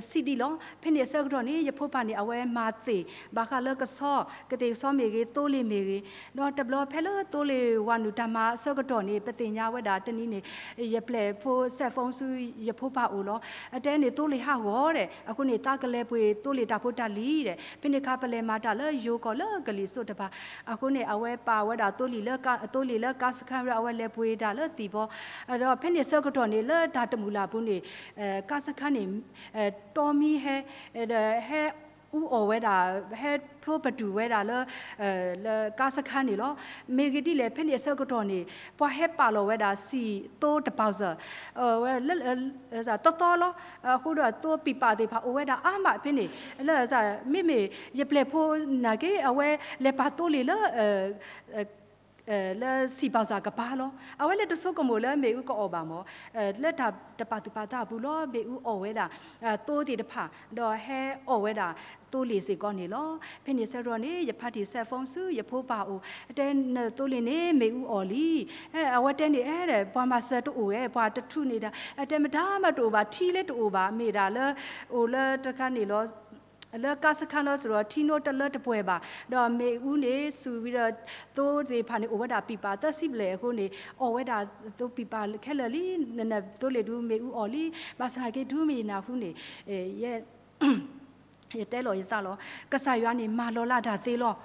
ဆံးဒံးလီၤ. ဖဲန့ၣ်အဆၢကတီၢ်န့ၣ် ယဖိပၢ်န့ၣ် အဝဲမၤသ့ၣ် ဘၣ်ဃးလၢကဆီ ကသ့ၣ်ကဆီမ့ၢ်ဂ့ၤ သိလ့ၣ်မ့ၢ်ဂ့ၤ, ဒီးတဘျီဖဲလၢသိလ့ၣ်ဝၤနုာ်တၢ်မၤအဆၢကတီၢ်န့ၣ် ပသ့ၣ်ညါဝဲဒၣ်တနံၤန့ၣ် ယပျဲၢ်ဖိ cell phone ဆူယဖိပၢ်အိၣ်လီၤ. အတဲန့ၣ်သိလ့ၣ်ဟးဂီၤဒီး အဃိန့ၣ် သးကလဲၤပှ့ၤသိလ့ၣ်တၢ်ဖိတၢ်လံၤဒီး ဖဲန့ၣ်အခါပလဲၤမၤတၢ်လၢယိၤကီၢ်လၢကလံၤစိးတဖၣ် အဃိန့ၣ် အဝဲပာ်ဝဲဒၣ်သိလ့ၣ်လၢ သိလ့ၣ်လၢကါစခန်း အဝဲလဲၤပှ့ၤတၢ်လၢသံၣ်ဘီ, ဒီးဖဲန့ၣ်အဆၢကတီၢ်န့ၣ် လၢတၢ်တမုာ်လၢ်အပူၤန့ၣ် ကါစခန်းန့ၣ် တီမံဟဲ ဒီးဟဲအူအီၣ်ဝဲဒၣ် ဟဲဖျိပတုာ်ဝဲဒၣ်လၢ လၢကါစခန်းန့ၣ်လီၤ. မ့ၢ်ဂ့ၢ်ဒ်လဲၣ် ဖဲန့ၣ်အဆၢကတီၢ်န့ၣ် ပှၤဟဲပာ်လီၤဝဲဒၣ်စံၣ်သိတပၤစၢၤ ဝဲ သီသီလီၤ. အဃိဒီး သိပံာ်ပာ်သ့ၣ်တဖၣ်အိၣ်ဝဲဒၣ်အါမးဖဲန့ၣ် လၢ မ့မ့ၢ်ယပျဲၢ်ဖိနာ်က့ အဝဲလဲၤပာ်သိလ့ၣ်လၢ လၢစံးဘၣ်စၢ်ကပၤလီၤ. အဝဲလၢတဆိကမိၣ်လၢမ့ၣ်အူကအီၣ်ဘၣ်မၢ်, လၢတၢ်တပာ်သူၣ်ပာ်သးအပူၤလီၤ. မ့ၣ်အူအီၣ်ဝဲဒၣ်သိသ့ၣ်တဖၣ်, ဒီးဟဲအီၣ်ဝဲဒၣ်သိလ့ၣ်စ့ၢ်ကီးန့ၣ်လီၤ. ဖဲန့ၣ်ဆၢကတီၢ်န့ၣ် ယဖါတံၢ်ဆဲး phone ဆူယဖိပၢ်အိၣ်, အတဲနသိလ့ၣ်န့ၣ်မ့ၣ်အူအီၣ်လံ. အဝဲတဲန့ၣ် အဲ ပှၤမၤစၢၤတအိၣ်ဝဲ, ပှၤတထူးန့ၣ်ဒီး အတဲမတၤမးတအိၣ်ဘၣ်, ထံလၢတအိၣ်ဘၣ်, မ့ၢ်ဒၣ်လၢ အိၣ်လၢတခါန့ၣ်လီၤ လၢကါစခါလီၤစ့ၢ်ဒီး ထံနိတလၢတပှဲၤဘၣ်, ဒီးမ့ၣ်အူန့ၣ်စူၤဝံၤဒီး သိသ့ၣ်တဖၣ်န့ၣ် အိၣ်ဝဲဒၣ်ပံာ်ပာ်သၢဆံဘျဲၣ်အဃိန့ၣ် အီၣ်ဝဲဒၣ်သိပံာ်ပာ်ခဲလၢာ်လံ. နသိလ့ၣ်ဒုးမ့ၣ်အူအီၣ်လံ. ဘၣ်ဆၣ်သနာ်က့ဒုးမ့ၢ်ယနၢ်ဟူန့ၣ် ယ ယတဲလီၤယသးလီၤ. ကစၢ်ယွၤန့ၣ်မၤလီၤလးတၢ်သ့လီၤ.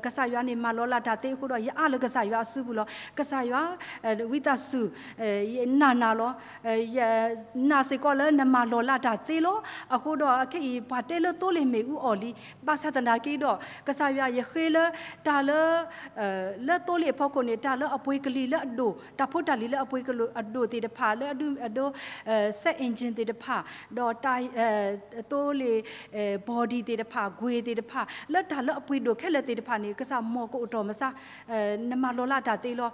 ကစၢ်ယွၤန့ၣ်မၤလီၤလးတၢ်သ့အဃိဒီး ယအါလၢကစၢ်ယွၤအစုပူၤလီၤ. ကစၢ်ယွၤ ဝံသးစူၤ ယနာ်နၤလီၤ. ယနာ်စ့ၢ်ကီးလၢနမၤလီၤလးတၢ်သ့လီၤ. အဃိဒီးအခဲအံၤ ပှၤတဲလၢသိလ့ၣ်မ့ၣ်အူအီၣ်လံ. ဘၣ်ဆၣ်သနာ်က့ဒီး ကစၢ်ယွၤယဃ့လၢ တၢ်လၢ လၢသိလ့ၣ်အဖီခိၣ်န့ၣ် တၢ်လၢအပှ့ၤကလံၤလၢအဒိၣ်, တၢ်ဖိတၢ်လံၤလၢအပှ့ၤကလံၤအဒိၣ်သ့ၣ်တဖၣ်, လၢအဒိ အဒိ set engine သ့ၣ်တဖၣ်, ဒီးတၢ် သိလ့ၣ် body သ့ၣ်တဖၣ်, ကွ့ၤသ့ၣ်တဖၣ်, လၢတၢ်လၢအပှ့ၤဒိၣ်ခဲလၢာ်သ့ၣ်တဖၣ်န့ၣ် ကစၢ်မီၢ်ကအိၣ်ထီၣ်မစါ, နမၤလီၤလးတၢ်သ့လီၤ.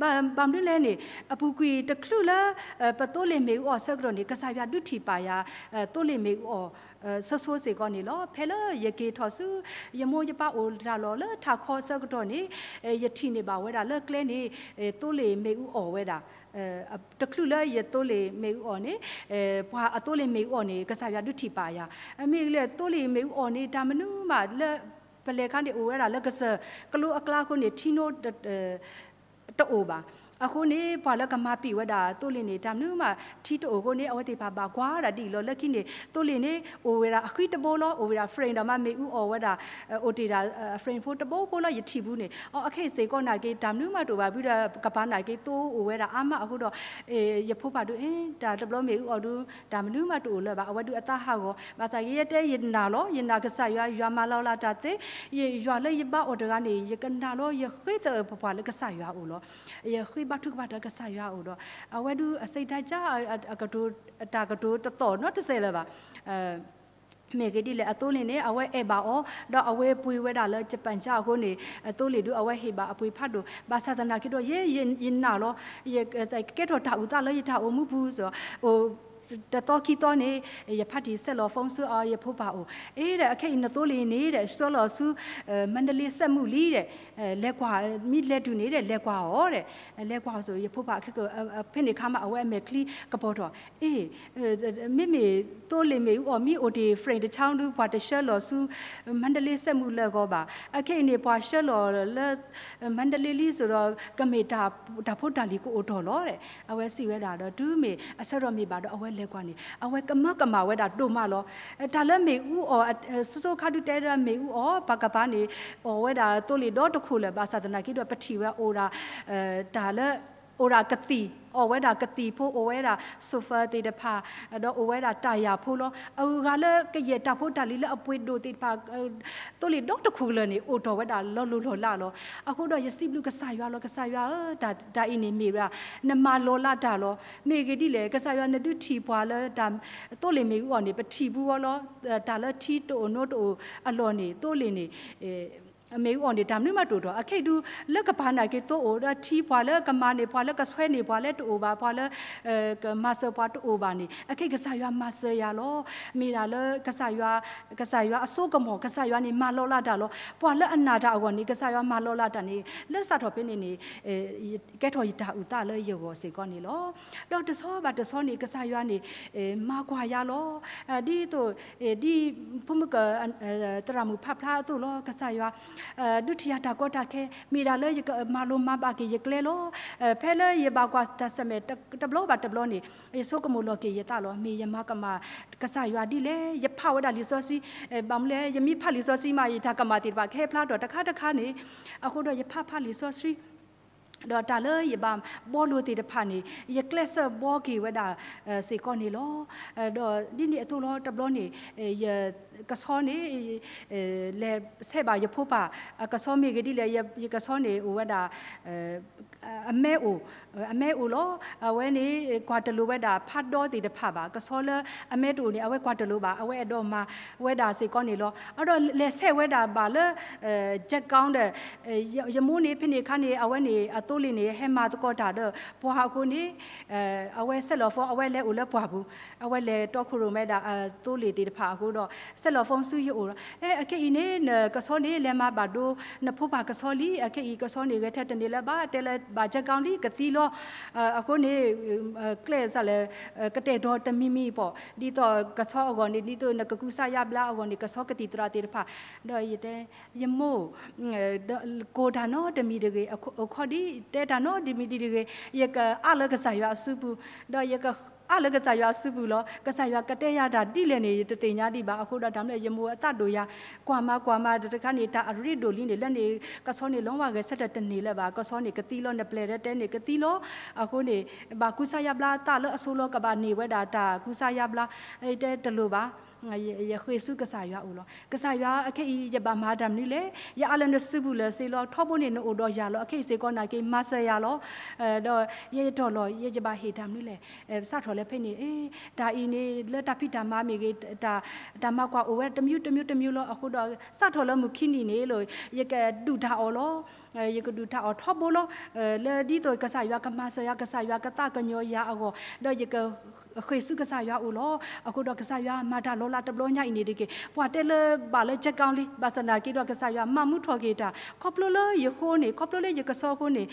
ဘၣ်မနုၤလဲၣ်န့ၣ် အပူၤကွံာ်တချုးလၢ ပသိလ့ၣ်မ့ၣ်အူအီၣ်ဆၢကတီၢ်န့ၣ် ကစၢ်ယွၤဒုးထံၣ်ပာ်ယၤ သိလ့ၣ်မ့ၣ်အူအီၣ် ဆိဆိစ့ၢ်ကီးန့ၣ်လီၤ. ဖဲလၢယက့ၤထီၣ်ဆူ ယမိၢ်ယပၢ်အိၣ်တၢ်လီၢ်လၢထးခီဆၢကတီၢ်န့ၣ် ယထံၣ်န့ၢ်ဘၣ်ဝဲဒၣ်လၢကျဲန့ၣ် သိလ့ၣ်မ့ၣ်အူအီၣ်ဝဲဒၣ် တချုးလၢယသိလ့ၣ်မ့ၣ်အူအီၣ်န့ၣ် ပှၤအသိလ့ၣ်မ့ၣ်အူအီၣ်န့ၣ် ကစၢ်ယွၤဒုးထံၣ်ပာ်ယၤ. မ့ၢ်ဂ့ၤလဲၣ် သိလ့ၣ်မ့ၣ်အူအီၣ်န့ၣ် တၢ်မနုၤမးလၢ ပလဲၤခါန့ၣ်အိၣ်ဝဲဒၣ်လၢကစၢၢ်ကျိအကျါအဃိန့ၣ် ထံနိ တအိၣ်ဘၣ်. အဃိန့ၣ် ပှၤလၢကမၤပံာ်ဝဲဒၣ်သိလ့ၣ်န့ၣ် တၢ်မနုၤမး ထံတအိၣ်အဃိန့ၣ် အဝဲသ့ၣ်တဖၣ်ဘၣ်ကွၢ်ဒၣ်ဒ်အံၤလီၤ. လၢခံန့ၣ် သိလ့ၣ်န့ၣ် အိၣ်ဝဲဒၣ်အဃံတဘိလီၤ, အိၣ်ဝဲဒၣ် frame ဒီးမ့ၢ်မ့ၣ်အူအီၣ်ဝဲဒၣ် အိၣ်တ့ၢ်ဒၣ် frame ဖိတဘိဖိလီၤ. ယထံၣ်ဘူးန့ၣ် အခဲအံၤစ့ၢ်ကီးနာ်က့ တၢ်မနုၤမးတအိၣ်ဘၣ်, ဘုဒီးကပၤနာ်က့ သိအိၣ်ဝဲဒၣ်အါမးအဃိဒီး ယဖိပၢ်ဒုး တၢ်တဘျီမ့ၣ်အူအီၣ်ဒုး တၢ်မနုၤမးတအိၣ်လၢၤဘၣ်. အဝဲဒုးအသးဟးဂီၤ, ဘၣ်ဆၣ်က့ယတဲယနာ်လီၤ. ယနာ်ကစၢ်ယွၤ, ယွၤမၤလီၤလးတၢ်သ့, ယွၤလၢယဘါအီၤတဂၤန့ၣ် ယကနာ်လီၤ. ယဃ့သပှၢ်လၢကစၢ်ယွၤအအိၣ်လီၤ. ယဃ့ဘါထုကဖၣ်ဒီးကစၢ်ယွၤအအိၣ်ဒီး အဝဲဒုးအစံးတၢ်ကါ အကတိၤ တၢ်ကတိၤတသီၣ်နီတစဲးလၢၤဘၣ်. မ့ၢ်ဂ့ၤဒ်လဲၣ် အသိလ့ၣ်န့ၣ် အဝဲအဲၣ်ဘၣ်အီၤ ဒီးအဝဲပှ့ၤဝဲဒၣ်လၢ Japan ကါအဃိန့ၣ် အသိလ့ၣ်ဒုးအဝဲဟ့ၣ်ဘၣ်အပှ့ၤဖးဒိၣ်. ဘၣ်ဆၣ်သနာ်က့ဒီး ယဲယနာ်လီၤ. ယကဲထီၣ်တၢ်အုၣ်သးလၢယတၢ်အိၣ်မူပူၤစ့ၢ်ကီး တသီခံသီန့ၣ် ယဖါတံၢ်ဆဲးလီၤ phone ဆူအီၤ ယဖိပၢ်အိၣ်, အ့ဒီး အခဲအံၤနသိလ့ၣ်န့ၣ်ဒီး ဆှၢလီၤဆူ မါဒလ့စက်မှုလံဒီး လဲၤကွၢ် မ့ၢ်လဲၤတုၤန့ၣ်ဒီး လဲၤကွၢ်အီၤဒီး လဲၤကွၢ်အီၤစ့ၢ်ကီး ယဖိပၢ်ခဲက ဖဲန့ၣ်အခါမး အဝဲအမဲာ်ချံကပီၤထီၣ်, အ့ မ့မ့ၢ်သိလ့ၣ်မ့ၣ်အူအီၣ်မ့ၢ်အိၣ်တ့ၢ် frame တဆါဒုး ပှၤတဆှၢလီၤဆူ မါဒလ့စက်မှုလၢအဂီၢ်ဘၣ်. အခဲအံၤန့ၣ် ပှၤဆှၢလီၤလၢ မါဒလ့လံစ့ၢ်ကီးဒီး ကမ့ၢ်တၢ်ဖိတၢ်လံၤကအိၣ်ထီၣ်လီၤဒီး အဝဲစံးဝဲဒၣ်ဒီး တုၤမ့ၢ်အဆၢကတီၢ်မ့ၢ်ဘၣ်ဒီး အဝဲလဲၤကွၢ်န့ၣ် အဝဲကမၢကမၣ်ဝဲဒၣ်ဒိၣ်မးလီၤ. တၢ်လၢမ့ၣ်အူအီၣ် စိၤစိၤခါဒုးတဲဒၣ်မ့ၣ်အူအီၣ် ပှၤကပၤန့ၣ် အီၣ်ဝဲဒၣ်သိလ့ၣ်ဒီတခိၣ်လၢၤ ဘၣ်ဆၣ်သနာ်က့ဒီး ပထံၣ်ဝဲအိၣ်ဒၣ် တၢ်လၢ အိၣ်ဒၣ်ကသံၣ် အီၣ်ဝဲဒၣ်ကသံၣ်ဖိ အိၣ်ဝဲဒၣ် sofa သ့ၣ်တဖၣ် ဒီးအိၣ်ဝဲဒၣ်တၢ်ယၢ်ဖိလီၤ. အဂၤလၢကယဲၢ်တၢ်ဖိတၢ်လံၤလၢအပှ့ၤဒိၣ်သ့ၣ်တဖၣ် သိလ့ၣ်ဒီတခိၣ်လၢၤန့ၣ် အိၣ်ထီၣ်ဝဲဒၣ်လီၤလိၤလီၤလးလီၤ. အဃိဒီးယစံးဘျုးကစၢ်ယွၤလီၤ. ကစၢ်ယွၤဧၢ, တၢ်အံၤန့ၣ်မ့ၢ်ဝဲဒၣ် နမၤလီၤလးတၢ်လီၤ. မ့ၢ်ဂ့ၤဒ်လဲၣ် ကစၢ်ယွၤနဒုးထံၣ်ပှၤလၢတၢ် သိလ့ၣ်မ့ၣ်အူအီၣ်န့ၣ် ပထံၣ်ဘူးအီၤလီၤ. တၢ်လၢထံတအိၣ်နိတအိၣ်အလီၢ်န့ၣ် သိလ့ၣ်န့ၣ် မ့ၣ်အူအီၣ်န့ၣ် တၢ်မနုၤမးတအိၣ်ထီၣ်. အခဲအံၤဒုး လၢကပၤနာ်က့သိအိၣ်ဒီးထံ ပှၤလၢကမၤန့ၢ် ပှၤလၢကဆွဲန့ၢ် ပှၤလၢတအိၣ်ဘၣ် ပှၤလၢ ကမၤစၢၤပှၤတအိၣ်ဘၣ်န့ၣ် အခဲအံၤကစၢ်ယွၤမၤစၢၤယၤလီၤ. မ့ၢ်ဒၣ်လၢကစၢ်ယွၤ ကစၢ်ယွၤအစိကမီၤ ကစၢ်ယွၤန့ၣ် မၤလီၤလးတၢ်လီၤ. ပှၤလၢအနာ်တၢ်အဂီၢ်န့ၣ် ကစၢ်ယွၤမၤလီၤလးတၢ်န့ၣ် လၢစးထီၣ်ဖဲန့ၣ်န့ၣ် ကဲထီၣ်ယတၢ်အုၣ်သးလၢယဂီၢ်စ့ၢ်ကီးန့ၣ်လီၤ. ဒီးတဆီဘၣ်တဆီန့ၣ် ကစၢ်ယွၤန့ၣ် မၤကွၢ်ယၤလီၤ. ဒ်သိး ဒ်ဖိမုၣ်က သရၣ်မုၣ်ဖးဖျါအသိးလီၤ. ကစၢ်ယွၤ ဒုးထံၣ်ယၤတၢ်ကီတၢ်ခဲ မ့ၢ်ဒၣ်လၢယကမၤလိမၤဘၣ်က့ၤယကျဲလီၤ. ဖဲလၢယဘၣ်ကွၢ်တၢ်ဆၢၣ်မဲာ်တဘျီဘၣ်တဘျီန့ၣ် ယဆိကမိၣ်လီၤက့ၤယသးလီၤ. မ့ၢ်ယမၤကမၣ်ကစၢ်ယွၤဒ်လဲၣ်. ယဖးဝဲဒၣ်လံာ်စီဆှံ ဘၣ်မနုၤလဲၣ် ယမ့ၢ်ဖးလံာ်စီဆှံမး ယတၢ်ကမၣ်သ့ၣ်တဖၣ်ကဟဲဖျါထီၣ်တခါတခါန့ၣ် အဃိဒီးယဖးဖးလံာ်စီဆှံ ဒီးတၢ်လၢယဘၣ်ဘှီလိာ်သ့ၣ်တဖၣ်န့ၣ် ယကျဲးစၢးဘှီက့ၤဝဲဒၣ်စ့ၢ်ကီးန့ၣ်လီၤ. ဒီးဒ်န့ၣ်အသိးလီၤ တဘျီန့ၣ် ယကဆီန့ၣ် လဲၤဆဲးဘၣ်ယဖိပၢ်အကဆီမ့ၢ်ဂ့ၤဒ်လဲၣ် ယကဆီန့ၣ်အိၣ်ဝဲဒၣ် အမဲအိၣ် အမဲအိၣ်လီၤ. အဝဲန့ၣ် ကွၢ်တလိာ်ဝဲဒၣ်ဖးဒီသ့ၣ်တဖၣ်ဘၣ်. ကဆီလၢအမဲတအိၣ်န့ၣ် အဝဲကွၢ်တလိာ်ဘၣ်. အဝဲအဲၣ်ဒိးမၤဝဲဒၣ်စ့ၢ်ကီးန့ၣ်လီၤ. အဒီးလဲၤဆဲးဝဲဒၣ်ဘၣ်လၢ ကၠဲးကီဒီး ယမိၢ်န့ၣ် ဖဲန့ၣ်အခါန့ၣ် အဝဲန့ၣ်အသိလ့ၣ်န့ၣ် ဟဲမၤသကိးတၢ်ဒီးပှၤအဃိန့ၣ် အဝဲဆဲးလီၤ phone အဝဲလဲၤအိၣ်လၢပှၢ်ပူၤ, အဝဲလဲၤတီခိၣ်ရိၣ်မဲဒၣ်အသိလ့ၣ်သ့ၣ်တဖၣ်အဃိဒီး ဆဲးလီၤ phone ဆူယအိၣ်လီၤ. အခဲအံၤန့ၣ် နကဆီန့ၣ် လဲၤမၤဘၣ်ဒိ နဖိပၢ်ကဆီလံ, အခဲအံၤကဆီန့ၣ် ဂဲၤထၢၣ်တန့ၢ်လၢၤဘၣ်, တဲလၢဘၣ်ကၠဲးကီလံ ကသံလီၤ. အဃိန့ၣ် ကျဲးစၢးလဲၣ် ကတဲာ်ကတီၤတမံၤမံၤပီၣ်, ဒ်သိးကဆီအဂီၢ်န့ၣ် ဒ်သိးနကကူစါယါဘျါအဂီၢ်န့ၣ် ကဆီကသံၣ်သရၣ်သ့ၣ်တဖၣ်, ဒီးယတဲ ယမိၢ် ကိးတၢ်နီတမံၤတဂ့ၤ, အိၣ်ခိးဒ်တဲတၢ်နီတမံၤဒ်တဂ့ၤ, ယကအးလၢကစၢ်ယွၤအစုပူၤ, ဒီးယကအးလၢကစၢ်ယွၤအစုပူၤလီၤ. ကစၢ်ယွၤကတဲယၤတၢ်ဒ်လဲၣ်န့ၣ် ယတသ့ၣ်ညါဒံးဘၣ်. အဃိဒီးတၢ်မနုၤလဲၣ် ယမိၢ်အသးဒိၣ်ယၤ, ကွၢ်မၤကွၢ်မၤတခါန့ၣ် တၢ်အရ့ဒိၣ်လံန့ၣ် လၢန့ၣ် ကဆီန့ၣ် လီၤဝဲဂဲၤဆၢထၢၣ်တန့ၢ်လၢၤဘၣ်. ကဆီန့ၣ်ကသံလီၤ, နပျဲၢ်တဲန့ၣ်ကသံလီၤ. အဃိန့ၣ် ဘၣ်ကူစါယါဘျါသးလၢအဆိလီၤ ကဘၣ်န့ၢ်ဝဲဒၣ်တၢ်ကူစါယါဘျါ, တဲတလိၤဘၣ် ယဃ့ၢ်ဆူကစၢ်ယွၤအိၣ်လီၤ. ကစၢ်ယွၤ အခဲအံၤ ယဘၣ်မၤတၢ်မနုၤလဲၣ်, ယအးလၢနစုပူၤလၢာ်စ့လီၤ. ထီဘိန့ၣ် နအိၣ်ဒီးယၤလီၤ. အခဲအံၤစ့ၢ်ကီးနာ်က့ မၤစၢၤယၤလီၤ. ဒီးယဲယတီၢ်လီၤ ယဲယဘၣ်ဟ့ၣ်တၢ်မနုၤလဲၣ်. စးထီၣ်လၢဖဲန့ၣ် တၢ်အံၤန့ၣ် လၢတၢ်ဖံးတၢ်မၤမ့ၢ်ဂ့ၤ, တၢ်မၤကွၢ်အိၣ်ဝဲတမျိုးတမျိုးတမျိုးလီၤ. အဃိဒီး စးထီၣ်လၢမုၢ်ခံနံၤန့ၣ်လီၤ ယကဒုၣ်တၢ်အီၣ်လီၤ. ယကဒုၣ်တၢ်အီၣ်ထီဘိလီၤ. လၢဒ်သိးကစၢ်ယွၤကမၤစၢၤယၤ, ကစၢ်ယွၤကသးကညီၤယၤအဂီၢ်, ဒီးယက ဃ့ၢ်ဆူကစၢ်ယွၤအိၣ်လီၤ. အဃိဒီးကစၢ်ယွၤမၤတၢ်လီၤလးတဘျီညါအံၤန့ၣ်တက့ၢ်. ပှၤတဲလၢဘၣ်လၢကၠဲးကီလံ, ဘၣ်ဆၣ်သနာ်က့ဒီး ကစၢ်ယွၤမၤမူထီၣ်က့ၤတၢ် ခီဖျိလၢယဃိန့ၣ်, ခီဖျိလၢယကဆီအဃိန့ၣ်,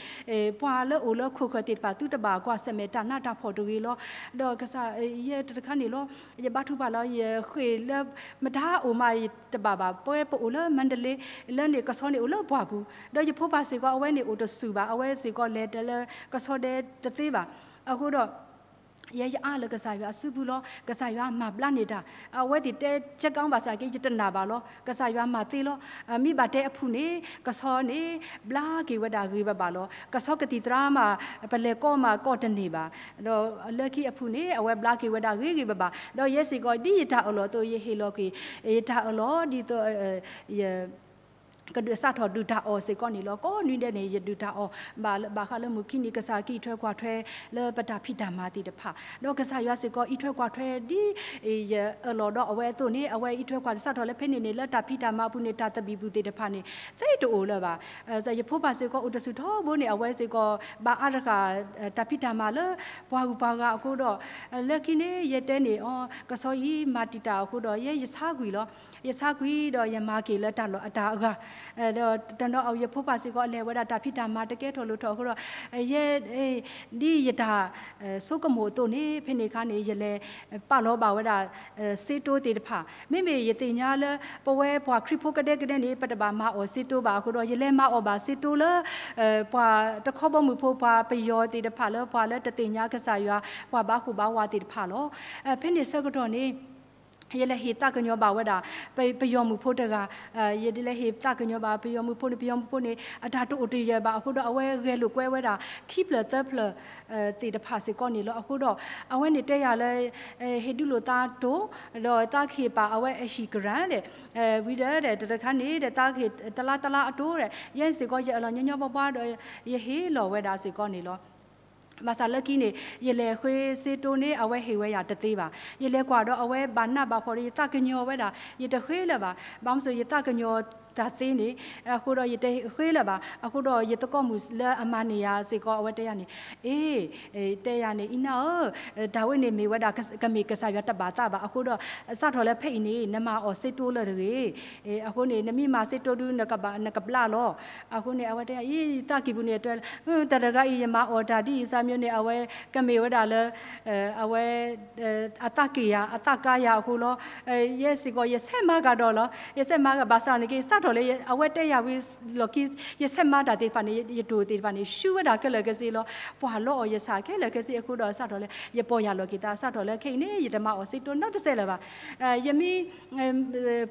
ပှၤလၢအိၣ်လၢခိၣ်ဃၢၤသ့ၣ်တဖၣ် သုတဘၣ်ကွၢ်ဆၢၣ်မဲာ်တၢ်နးတၢ်ဖှီၣ်တဂ့ၤလီၤ. ဒီးကစၢ်ယဲတခါန့ၣ်လီၤ ယဘါထုကဖၣ်လီၤ. ယဃ့ၢ်လၢမတၤအိၣ်မးတဘၣ်ဘၣ်. ပဝဲပအိၣ်လၢမၣ်တလ့, လၢန့ၣ်ကဆီန့ၣ်အိၣ်လၢပှၢ်ပူၤ, ဒီးယဖိပၢ်စ့ၢ်ကီး အဝဲန့ၣ်အိၣ်တဆူၣ်ဘၣ်. အဝဲစ့ၢ်ကီးလဲၤတလၢကဆီဒဲတသ့ဘၣ်. အဃိဒီး ယဲယအါလၢကစၢ်ယွၤအစုပူၤလီၤ. ကစၢ်ယွၤမၤဘျါန့ၢ်တၢ်, အဝဲသ့ၣ်တဲကၠဲးကီဘၣ်ဆၣ်က့ ယတနာ်ဘၣ်လီၤ. ကစၢ်ယွၤမၤသ့လီၤ. မ့ၢ်ဘၣ်တဲအဖုၣ်န့ၣ် ကဆီန့ၣ် ဘျါက့ၤဝဲဒၣ်ဂ့ၤဘၣ်ဘၣ်လီၤ. ကဆီကသံၣ်သရၣ်မး ပလဲၤကိးမးကိးတန့ၢ်ဘၣ်. ဒီးလၢခံအဖုၣ်န့ၣ် အဝဲဘျါက့ၤဝဲဒၣ်ဂ့ၤဂ့ၤဘၣ်ဘၣ်. ဒီးယဲစ့ၢ်ကီး ဒ်ယတၢ်အၢၣ်လီၤအသိး ယဟ့ၣ်လီၤက့ၤ ယတၢ်အၢၣ်လီၤ ဒ်သိး ယ ကဒုးစးထီၣ်ဒုၣ်တၢ်အီၣ်စ့ၢ်ကီးန့ၣ်လီၤ. ကိးနွံဒဲးန့ၣ် ယဒုၣ်တၢ်အီၣ်ဘၣ်, ဘၣ်ဃးလၢမုၢ်ခံနံၤ ကစၢ်ကအံးထွဲကွၢ်ထွဲလၢပတၢ်ဖံးတၢ်မၤသ့ၣ်တဖၣ်, ဒီးကစၢ်ယွၤစ့ၢ်ကီးအံးထွဲကွၢ်ထွဲဒ်ယအၢၣ်လီၤဒီးအဝဲအသိးန့ၣ်, အဝဲအံးထွဲကွၢ်ထွဲစးထီၣ်လၢဖဲန့ၣ်န့ၣ် လၢတၢ်ဖံးတၢ်မၤအပူၤန့ၣ် တၢ်သဘံၣ်ဘုၣ်သ့ၣ်တဖၣ်န့ၣ် သ့တအိၣ်လၢၤဘၣ်. ယဖိပၢ်စ့ၢ်ကီးအိၣ်တဆူၣ်ထီဘိန့ၣ် အဝဲစ့ၢ်ကီး ဘၣ်အါတဃၣ် တၢ်ဖံးတၢ်မၤလၢပှၤဂုၤပှၤဂၤအဃိဒီး လၢခံန့ၣ် ယတဲန့ၣ်အီၤ ကဆီအံၤမၤတံာ်တာ်အဃိဒီး ယဲယဆါကွံာ်လီၤ. ယဆါကွံာ်ဒီးယမၤက့ၤလၢတၢ်လီၢ်အတၢ်အဂၤ, ဒီးတနီၤအံၤ ယဖိပၢ်စ့ၢ်ကီး အလဲၤဝဲဒၣ်တၢ်ဖံးတၢ်မၤတကဲထီၣ်လိၣ်ထီၣ်အဃိဒီး ယဲ ဒ်ယတၢ်ဆိကမိၣ်အသိးန့ၣ် ဖဲန့ၣ်အခါန့ၣ် ယလဲၤပာ်လီၤဘၣ်ဝဲဒၣ် စ့တိသ့ၣ်တဖၣ်. မ့မ့ၢ်ယသ့ၣ်ညါလၢ ပဝဲပှၤခရံာ်ဖိကဒဲကဒဲန့ၣ် ပတဘၣ်မၤအီၣ်စ့တိဘၣ်အဃိဒီး ယလဲၤမၤအီၣ်ဘၣ်စ့တိလၢ ပှၤတခီဘီမုၢ်ဖိ ပှၤပယီၤသ့ၣ်တဖၣ်လၢ ပှၤလၢတသ့ၣ်ညါကစၢ်ယွၤ ပှၤဘါဃူဘါဝါသ့ၣ်တဖၣ်လီၤ. ဖဲန့ၣ်ဆၢကတီၢ်န့ၣ် ယလဲၤဟ့ၣ်သးကညီၤဘၣ်ဝဲဒၣ် ပယီၤမုၣ်ဖိတဂၤ, ယလဲၤဟ့ၣ်သးကညီၤဘၣ်ပယီၤမုၣ်ဖိန့ၣ် ပယီၤမုၣ်ဖိန့ၣ် အတၢ်တအိၣ်တယၢၤဘၣ်အဃိဒီး အဝဲဂဲၤလိာ်ကွဲဝဲဒၣ် ခံဖျၢၣ်သၢဖျၢၣ် သ့ၣ်တဖၣ်စ့ၢ်ကီးန့ၣ်လီၤ. အဃိဒီး အဝဲန့ၣ်တဲယၤလၢ ဟ့ၣ်ဒုးလိာ်သးတိၢ် ဒီးသးကဟ့ၣ်ပာ်အဝဲအဟံၣ်ကရၢၢ်ဒီး ဝံၤဒီး တခါန့ၣ်ဒီး သးကဟ့ၣ်တလါတလါအတိၢ်ဒီး ယဲစ့ၢ်ကီး ယအၢၣ်လီၤညီညီဘှါဘှါဒီး ယဟ့ၣ်လီၤဝဲဒၣ်စ့ၢ်ကီးန့ၣ်လီၤ. ဘၣ်ဆၣ်လၢခံန့ၣ် ယလဲၤဃ့စ့တိန့ၣ် အဝဲဟ့ၣ်ဝဲယၤတသ့ဘၣ်. ယလဲၤကွၢ်ဒီးအဝဲဘၣ်နးဘၣ်ဖှီၣ်ဒီး ယသးကညီၤဝဲဒၣ် ယတဃ့လၢၤဘၣ်. ဘၣ်မနုၤအဃိ ယသးကညီၤတၢ်သ့န့ၣ် အဃိဒီးယတဃ့လၢၤဘၣ်. အဃိဒီးယသကိးမုၣ်လၢအမၤန့ၢ်ယၤစ့ၢ်ကီး အဝဲတဲယၤန့ၣ် အ့ တဲယၤန့ၣ် အံၤနၢ်ဧၢ, တၢ်ဝဲန့ၣ်မ့ၢ်ဝဲဒၣ် ကမ့ၢ်ကစၢ်ယွၤတဘၣ်သးဘၣ်. အဃိဒီး စးထီၣ်လၢဖဲအံၤန့ၣ် နမၤအီၣ်စ့တိလၢတဂ့ၤ. အဃိန့ၣ် နမ့ၢ်မၤစ့တိဒု နကဘျါလီၤ. အဃိန့ၣ် အဝဲတဲယၤ အံၤ ယသးကံၢ်ပူၤန့ၣ် အတၢ်တဂၤအံၤ ယမၤအီၣ်တၢ်ဒ်အံၤစၢ်မ့ၢ်န့ၣ် အဝဲကမ့ၢ်ဝဲဒၣ်လၢ အဝဲ အသးက့ၢ်ယၤ အသးကါယၤအဃိလီၤ. ယဲစ့ၢ်ကီး ယဆဲးမၤကဒီးလီၤ. ယဆဲးမၤကဘၣ်ဆၣ်န့ၣ်က့ စးထီၣ်လၢအဝဲတဲယၤဝံၤလီၢ်ခံ ယဆဲးမၤတၢ်သ့ၣ်တဖၣ်န့ၣ် ယတိၢ်သ့ၣ်တဖၣ်န့ၣ် ရှုံးဝဲဒၣ်ခဲလၢာ်ခဲဆ့လီၤ. ပှၢ်လီအီၣ်ယဆၣ်ခဲလၢာ်ခဲဆ့အဃိဒီး စးထီၣ်လၢ ယပီၢ်ယၢ်လီၤက့ၤသး စးထီၣ်လၢခဲအံၤန့ၣ် ယတမၤအီၣ်စ့တိနီတစဲးလၢၤဘၣ်. ယမ့ၢ်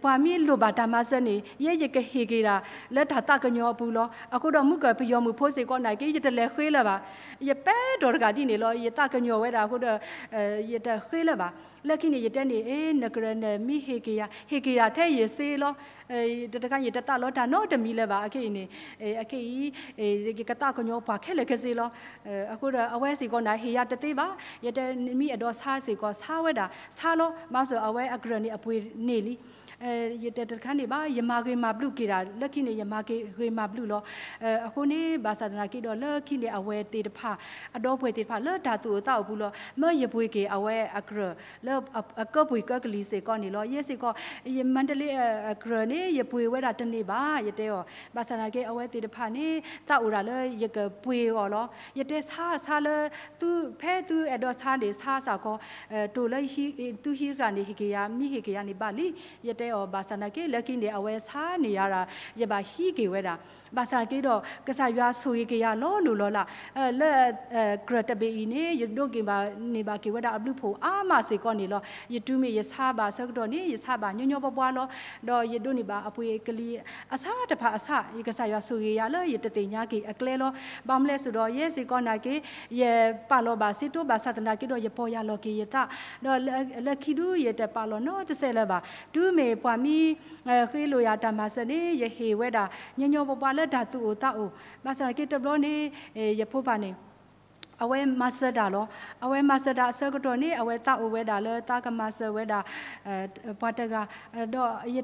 ပှၤမ့ၢ်လိၣ်ဘၣ်တၢ်မၤစၢၤန့ၣ် ယဲယကဟ့ၣ်က့ၤဒၣ် လၢတၢ်သးကညီၤအပူၤလီၤ. အဃိဒီးမုၢ်ကၢၢ်ပယီၤမုၣ်ဖိစ့ၢ်ကီးနာ်က့ ယတလဲၤဃ့လၢၤဘၣ်. ယပဲတြီတဂၤဒ်န့ၣ်လီၤ. ယသးကညီၤဝဲဒၣ်အဃိဒီး ယတဃ့လၢၤဘၣ်. လၢခံန့ၣ် ယတဲန့ၣ် အ့ နကရၢၢ်နမ့ၢ်ဟ့ၣ်က့ၤယၤ ဟ့ၣ်က့ၤယၤထဲယစ့လီၤ. တခါ ယတသးလီတၢ်နီတမံၤလၢၤဘၣ်. အခဲအံၤန့ၣ်, အခဲအံၤ, ယကသးကညီၤပှၤခဲလၢာ်ခဲဆ့လီၤ. အဃိဒီးအဝဲစ့ၢ်ကီးန့ၣ် ဟ့ၣ်ယၤတသ့ဘၣ်. ယတဲနမံၤအဲၣ်ဒိးဆါစ့ၢ်ကီး ဆါဝဲဒၣ်, ဆါလီၤ. ဘၣ်ဆၣ်အဝဲအကြၢးန့ၣ် အပှ့ၤန့ၢ်လံ. ယတဲတခါန့ၣ်ဘၣ်, ယမၤဂ့ၤမၤဘျုးက့ၤတၢ်, လၢခံန့ၣ် ယမၤဂ့ၤမၤဘျုးလီၤ. အဃိန့ၣ် ဘၣ်ဆၣ်သနာ်က့ဒီးလၢခံန့ၣ် အဝဲသ့ၣ်တဖၣ် အဒီပုၢ်ဝဲၢ်သ့ၣ်တဖၣ်လၢတၢ်သူၣ်အိၣ်သးအိၣ်ပူၤလီၤ. မၢယပှ့ၤက့ၤအဝဲအကြၢး လၢအကၢပှ့ၤကၢကလံၤစ့ၢ်ကီးန့ၣ်လီၤ. ယဲစ့ၢ်ကီး ယမၤတလ့အကြၢးန့ၣ် ယပှ့ၤဝဲဒၣ်တန့ၢ်ဘၣ် ယတဲအီၤ. ဘၣ်ဆၣ်သနာ်က့ အဝဲသ့ၣ်တဖၣ်န့ၣ် သးအိၣ်ဒၣ်လၢယကပှ့ၤအီၤလီၤ. ယတဲဆါဆါလၢ ဖဲသုအဲၣ်ဒိးဆါန့ၣ် ဆါစ့ၢ်ကီး, တိၢ်လၢသုဟံးတဂၤန့ၣ် ဟ့ၣ်က့ၤယၤ, မ့ၢ်ဟ့ၣ်က့ၤယၤန့ၣ်ဘၣ်လံ, ယတဲအီၤ. ဘၣ်ဆၣ်သနာ်က့ လၢခံန့ၣ် အဝဲဆါန့ၢ်ယၤဒၣ် ယဘၣ်ဟံးက့ၤဝဲဒၣ်. ဘၣ်ဆၣ်သနာ်က့ဒီး ကစၢ်ယွၤဆိၣ်ဂ့ၤက့ၤယၤလီၤလိၤလီၤလး. လၢကြၢးတဘ့ၣ်အံၤန့ၣ် ယဒိးန့ၢ်ဘၣ်က့ၤဝဲဒၣ်အဘျုးအဖှိၣ်အါမးစ့ၢ်ကီးန့ၣ်လီၤ. ယတုၤမ့ၢ်ယဆါဘၣ်ဆၢကတီၢ်န့ၣ် ယဆါဘၣ်ညီညီပှၤပှၤလီၤ. ဒီးယဒိးန့ၢ်ဘၣ်အပှ့ၤကလံၤအဆၣ်တဖၣ်အဆၣ်, ယကစၢ်ယွၤဆိၣ်ဂ့ၤယၤလၢယတသ့ၣ်ညါက့ၤအကျဲလီၤ. ဘၣ်မနုၤလဲၣ်စ့ၢ်ကီးဒီး ယဲစ့ၢ်ကီးသနာ်က့ ယပာ်လီၤဘၣ်စ့တိၢ်, ဘၣ်ဆၣ်သနာ်က့ဒီး ယပီၢ်ယၢ်လီၤက့ၤယသး, ဒီးလၢခံဒု ယတပာ်လီၤနီတစဲးလၢၤဘၣ်. တုၤမ့ၢ်ပှၤမ့ၢ်ဃ့လိာ်ယၤတၢ်မၤစၢၤန့ၣ် ယဟ့ၣ်ဝဲဒၣ် ညီညီပှၤပှၤလၢတၢ်သူၣ်အိၣ်သးအိၣ်. ဘၣ်ဆၣ်သနာ်က့တဘျီန့ၣ် ယဖိပၢ်န့ၣ် အဝဲမၤစၢၤတၢ်လီၤ. အဝဲမၤစၢၤတၢ်အဆၢကတီၢ်န့ၣ် အဝဲသးအိၣ်ဝဲဒၣ်လၢသးကမၤစၢၤဝဲဒၣ် ပှၤတဂၤ, ဒီး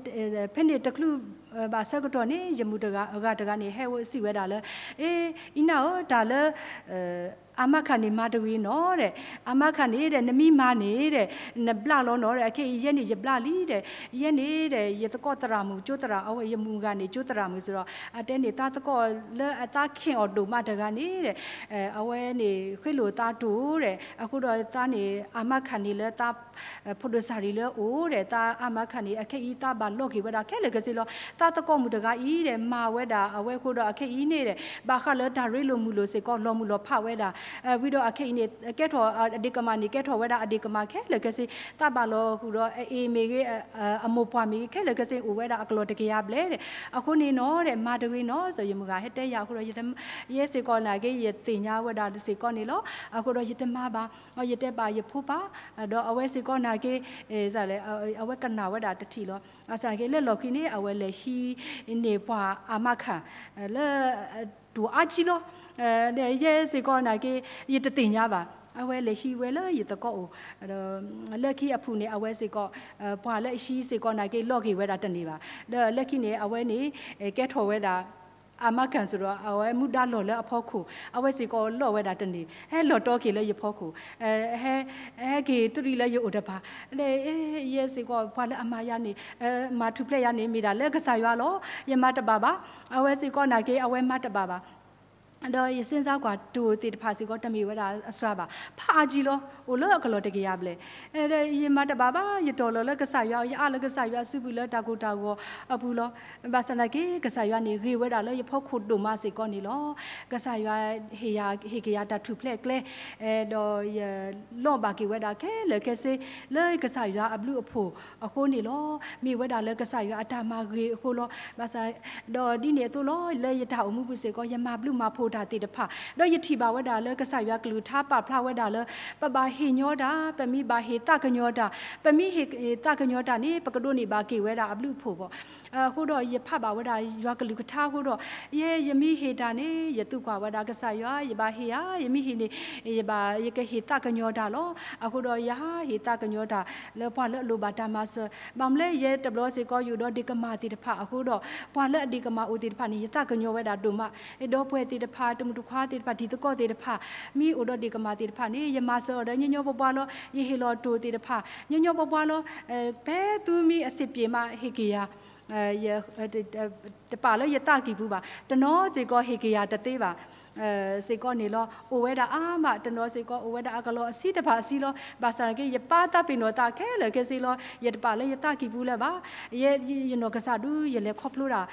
ဖဲန့ၣ်တချုးဘၣ်ဆၢကတီၢ်န့ၣ် ယမုၣ်တဂၤ အဂၤတဂၤန့ၣ် ဟဲစံးဝဲဒၣ်လၢ အ့ အံၤနၢ်ဧၢ, တၢ်လၢ အါမးခးန့ၣ်မၤတဂ့ၤနီၤဒီး, အါမးခးန့ၣ်ဒီး နမ့ၢ်မၤန့ၣ်ဒီး နဘျါလီၤနီၤဒီး, အခဲအံၤယဲန့ၣ်ယဘျါလံဒီး, ယဲန့ၣ်ဒီး ယသကိးသရၣ်မုၣ်ကၠိသရၣ်, အဝဲယမုၣ်ဂၤန့ၣ်ကၠိသရၣ်မုၣ်စ့ၢ်ဒီး, အတဲန့ၣ်သးသကိးလၢအသးခ့ၣ်အီၤဒိၣ်မးတဂၤန့ၣ်ဒီး, အဝဲန့ၣ်ဃ့လိာ်သးတိၢ်ဒီး, အဃိဒီးသးန့ၣ် အါမးခးန့ၣ်လၢသး ဖိဒိၣ်စၢ်ရံလၢအအိၣ်ဒီး သးအါမးခးန့ၣ် အခဲအံၤသးဘၣ်လီၤက့ၤဝဲဒၣ်ခဲလၢာ်ခဲဆ့လီၤ. သးသကိးမုၣ်တဂၤအံၤဒီး မၤဝဲဒၣ်အဝဲအဃိဒီး အခဲအံၤန့ၣ်ဒီး ဘၣ်ဃးလၢတၢ်ရ့လိာ်မုာ်လိာ်စ့ၢ်ကီး လီၤမုၢ်လီၤဖးဝဲဒၣ်, ဝံၤဒီးအခဲအံၤန့ၣ် ကဲထီၣ်အဒ့ၣ်ကမၢ်န့ၣ် ကဲထီၣ်ဝဲဒၣ်အဒ့ၣ်ကမၢ်ခဲလၢာ်ခဲဆ့, သးဘၣ်လီၤဃုာ်ဒီးအအ့ၣ်မ့ၢ်ဂ့ၤ, အမိၢ်ပှၢ်မ့ၢ်ဂ့ၤ ခဲလၢာ်ခဲဆ့ အိၣ်ဝဲဒၣ်အကလီၢ်တကယၤဘျဲၣ်ဒီး, အဃိန့ၣ်နီၤဒီး မၤတဂ့ၤနီၤ စီၤယမုၢ်ဂၤဟဲတဲယၤအဃိဒီး ယဲစ့ၢ်ကီးသနာ်က့ ယသ့ၣ်ညါဝဲဒၣ်စ့ၢ်ကီးန့ၣ်လီၤ. အဃိဒီးယတမၤဘၣ်, ယတဲဘၣ်ယဖိပၢ်, ဒီးအဝဲစ့ၢ်ကီးသနာ်က့ အဝဲကနၣ်ဝဲဒၣ်တထံၣ်လီၤ. ဘၣ်ဆၣ်သနာ်က့လၢလီၢ်ခံန့ၣ် အဝဲလဲၤဟံးန့ၢ်ပှၤအါမးခး လၢ တိၢ်အါကံလီၤ. ဒီးယဲစ့ၢ်ကီးသနာ်က့ ယတသ့ၣ်ညါဘၣ်, အဝဲလဲၤဟံးဝဲလၢယသကိးအိၣ်, လၢခံအပူၤန့ၣ် အဝဲစ့ၢ်ကီး ပှၤလၢအဟံးစ့ၢ်ကီးသနာ်က့ လီၤက့ၤဝဲဒၣ်တန့ၢ်ဘၣ်. ဒီးလၢခံန့ၣ် အဝဲန့ၣ် ကဲထီၣ်ဝဲဒၣ် အါမးခးစ့ၢ်ဒီး အဝဲမူဒါလီၢ်လၢအဖီခိၣ် အဝဲစ့ၢ်ကီးလီၤဝဲဒၣ်တန့ၢ်, ဟဲလီၤတီက့ၤလၢယဖီခိၣ်, ဟဲက့ၤတရံးလၢယအိၣ်တပၤ, ဒီးယဲစ့ၢ်ကီး ပှၤလၢအမၤယၤန့ၣ် မၤထူၣ်ဖျဲးယၤန့ၣ် မ့ၢ်ဒၣ်လၢကစၢ်ယွၤလီၤ. ယမၤတဘၣ်ဘၣ်, အဝဲစ့ၢ်ကီးသနာ်က့ အဝဲမၤတဘၣ်ဘၣ်. ဒီးယစ့ၢ်ကီးကွၢ်တိၢ်သ့ၣ်တဖၣ်စ့ၢ်ကီး တမ့ၢ်ဝဲဒၣ်အစှၤဘၣ်, ဖးအါကံလီၤ, အိၣ်လၢအကလီၢ်တကယၤဘျဲၣ်. ဒီးယမၤတဘၣ်ဘၣ်, ယတီၢ်လီၤလၢကစၢ်ယွၤ, ယအးလၢကစၢ်ယွၤစုပူၤလၢတၢ်ကိၢ်တၢ်ဂီၤအပူၤလီၤ. ဘၣ်ဆၣ်သနာ်က့ ကစၢ်ယွၤန့ၣ် ဂ့ၤဝဲဒၣ်လၢယဖီခိၣ်ဒိၣ်မးစ့ၢ်ကီးန့ၣ်လီၤ. ကစၢ်ယွၤဟ့ၣ်ယၤ ဟ့ၣ်က့ၤယၤတၢ်ထူၣ်ဖျဲးအကျဲ, ဒီးယလီၤဘၣ်က့ၤဝဲဒၣ်ခဲလၢာ်ခဲဆ့ လၢကစၢ်ယွၤအဘျုးအဖှိၣ်အဃိန့ၣ်လီၤ. မ့ၢ်ဝဲဒၣ်လၢကစၢ်ယွၤအတၢ်မၤဂ့ၤအဃိလီၤ. ဘၣ်ဆၣ် ဒီးဒ်န့ၣ်အသိးလီၤ, လၢယတၢ်အိၣ်မူပူၤစ့ၢ်ကီး ယမၤဘျုးမၤဖှိၣ်တၢ်သ့ၣ်တဖၣ်, ဒီးယထံၣ်ဘၣ်ဝဲဒၣ်လၢကစၢ်ယွၤကလုၢ်ကထါပာ်ဖျါဝဲဒၣ်လၢ ပဘၣ်ဟ့ၣ်ညီတၢ်, ပမ့ၢ်ဘၣ်ဟ့ၣ်သးကညီၤတၢ်, ပမ့ၢ်ဟ့ၣ်သးကညီၤတၢ်န့ၣ် ပကဒိးန့ၢ်ဘၣ်က့ၤဝဲဒၣ်အဘျုးအဖှိၣ်ဘၣ်. အဃိဒီးယဖးဘၣ်ဝဲဒၣ်ယွၤကလုၢ်ကထါအဃိဒီး, ယဲယမ့ၢ်ဟ့ၣ်တၢ်န့ၣ် ယသံကွၢ်ဝဲဒၣ်ကစၢ်ယွၤ, ယဘၣ်ဟ့ၣ်ဧါ, ယမ့ၢ်ဟ့ၣ်န့ၣ် ယဘၣ် ယကဟ့ၣ်သးကညီၤတၢ်လီၤ. အဃိဒီးယဟးဟ့ၣ်သးကညီၤတၢ် လၢပှၤလၢအလိၣ်ဘၣ်တၢ်မၤစၢၤ, ဘၣ်မနုၤလဲၣ် ယဲတဘျီစ့ၢ်ကီး ယအိၣ်ဒီးဒ့ၣ်ကမၢ်သ့ၣ်တဖၣ်အဃိဒီး, ပှၤလၢအဒ့ၣ်ကမၢ်အိၣ်သ့ၣ်တဖၣ်န့ၣ် ယသးကညီၤဝဲဒၣ်ဒိၣ်မး, ဒီပုၢ်ဝဲၢ်သ့ၣ်တဖၣ်, တမုၣ်တခွါသ့ၣ်တဖၣ်, တံၤသကိးသ့ၣ်တဖၣ်, မ့ၢ်အိၣ်ဒီးဒ့ၣ်ကမၢ်သ့ၣ်တဖၣ်န့ၣ် ယမၤစၢၤအီၤဒီး ညီညီပှၤပှၤလီၤ. ယဟ့ၣ်လီၤတိၢ်သ့ၣ်တဖၣ် ညီညီပှၤပှၤလီၤ. ဖဲသုမ့ၢ်အဆင်ပြေမး ဟ့ၣ်က့ၤယၤ တပာ်လၢယသးကံၢ်ပူၤဘၣ်, တနီၤစ့ၢ်ကီးဟ့ၣ်က့ၤယၤတသ့ဘၣ် စ့ၢ်ကီးန့ၣ်လီၤ. အိၣ်ဝဲဒၣ်အါမး, တနီၤစ့ၢ်ကီး အိၣ်ဝဲဒၣ်အကလီၢ်အဆံတဖၣ်အဆံလီၤ. ဘၣ်ဆၣ်သနာ်က့ ယပာ်သးပ့ၤနီၣ်သးခဲလၢာ်ခဲဆ့လီၤ. ယတပာ်လၢယသးကံၢ်ပူၤလၢၤဘၣ်. ယဲယနီၢ်ကစၢ်ဒုး ယလဲၤခီဖျိတၢ်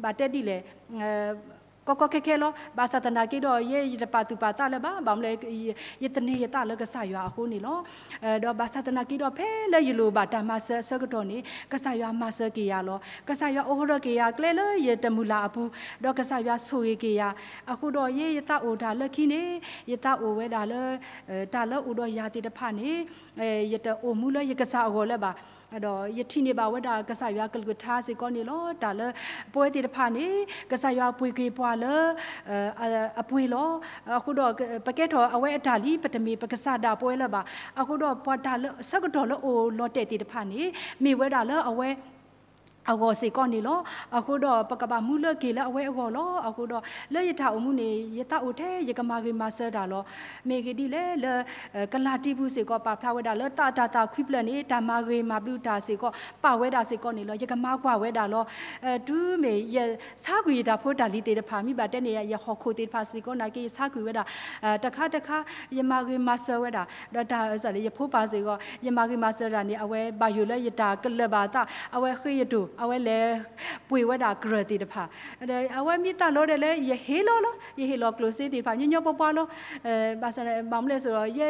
ဘၣ်တဲဒ်လဲၣ် ကီကီခဲခဲလီၤ. ဘၣ်ဆၣ်သနာ်က့ဒီး ယဲယတပာ်သူၣ်ပာ်သးလၢၤဘၣ်, ဘၣ်မနုၤလဲၣ် ယသန့ၤယသးလၢကစၢ်ယွၤအဃိန့ၣ်လီၤ. ဒီးဘၣ်ဆၣ်သနာ်က့ဒီး ဖဲလၢယလိၣ်ဘၣ်တၢ်မၤစၢၤအဆၢကတီၢ်န့ၣ် ကစၢ်ယွၤမၤစၢၤက့ၤယၤလီၤ. ကစၢ်ယွၤအိးထီၣ်က့ၤယၤကျဲလၢယတမုာ်လၤအပူၤ, ဒီးကစၢ်ယွၤဆိၣ်ဂ့ၤက့ၤယၤ, အဃိဒီး ယဲယသးအိၣ်တၢ်လၢခံန့ၣ် ယသးအိၣ်ဝဲဒၣ်လၢ တၢ်လၢအိၣ်ဒီးယၤသ့ၣ်တဖၣ်န့ၣ် ယတအိၣ်မူလၢယကစၢ်အဂီၢ်လၢၤဘၣ်. ဒီးယထံၣ်န့ၢ်ဘၣ်ဝဲဒၣ်ကစၢ်ယွၤကလုၢ်ကထါစ့ၢ်ကီးန့ၣ်လီၤ. တၢ်လၢပဝဲသ့ၣ်တဖၣ်န့ၣ် ကစၢ်ယွၤပှ့ၤက့ၤပှၤလၢ အပှ့ၤလီၤ. အဃိဒီး ပကဲထီၣ်အဝဲအတၢ်လံ ပတမ့ၢ်ပကစၢ်ဒၣ်ပဝဲလၢၤဘၣ်. အဃိဒီးပှၤတၢ်လၢဆၢကတီၢ်လၢအိၣ်လီၤတဲာ်သ့ၣ်တဖၣ်န့ၣ် မ့ၢ်ဝဲဒၣ်လၢအဝဲ အဂီၢ်စ့ၢ်ကီးန့ၣ်လီၤ. အဃိဒီးပကဘၣ်မူလၢက့ၤလၢအဝဲအဂီၢ်လီၤ. အဃိဒီးလၢယတၢ်အိၣ်မူန့ၣ် ယသးအိၣ်ထဲယကမၤဂ့ၤမၤစၢၤတၢ်လီၤ. မ့ၢ်ဂ့ၢ်ဒ်လဲၣ်လၢ ကလၤတံပူၤစ့ၢ်ကီးပာ်ဖျါဝဲဒၣ်လၢသးတၢ်သးခွံဖျၢၣ်န့ၣ် တၢ်မၤဂ့ၤမၤဘျုးတၢ်စ့ၢ်ကီး ပာ်ဝဲဒၣ်စ့ၢ်ကီးန့ၣ်လီၤ. ယကမၤကွၢ်ဝဲဒၣ်လီၤ. တုၤမ့ၢ်ယဆါကွံာ်ယတၢ်ဖိတၢ်လံၤသ့ၣ်တဖၣ် မ့ၢ်ဘၣ်တဲန့ၣ် ယဟီၣ်ခိၣ်သ့ၣ်တဖၣ်စ့ၢ်ကီးနာ်က့ ယဆါကွံာ်ဝဲဒၣ် တခါတခါ ယမၤဂ့ၤမၤစၢၤဝဲဒၣ် ဒီးတၢ်လၢယဖိပၢ်စ့ၢ်ကီး ယမၤဂ့ၤမၤစၢၤတၢ်န့ၣ် အဝဲဘၣ်ယိၣ်လၢယတၢ်ကလၢၢ်ဘၣ်သး အဝဲဃ့ယတိၢ် အဝဲလဲၤပှ့ၤဝဲဒၣ်ကရၢၢ်သ့ၣ်တဖၣ် အဝဲမ့ၢ်သးလီၤဒဲးလၢ ယဟ့ၣ်လီၤလီၤ ယဟ့ၣ်လီၤကျိၣ်စ့သ့ၣ်တဖၣ် ညီညီပှၤပှၤလီၤ. ဘၣ်ဆၣ် ဘၣ်မနုၤလဲၣ်ဆိုတော့ ယ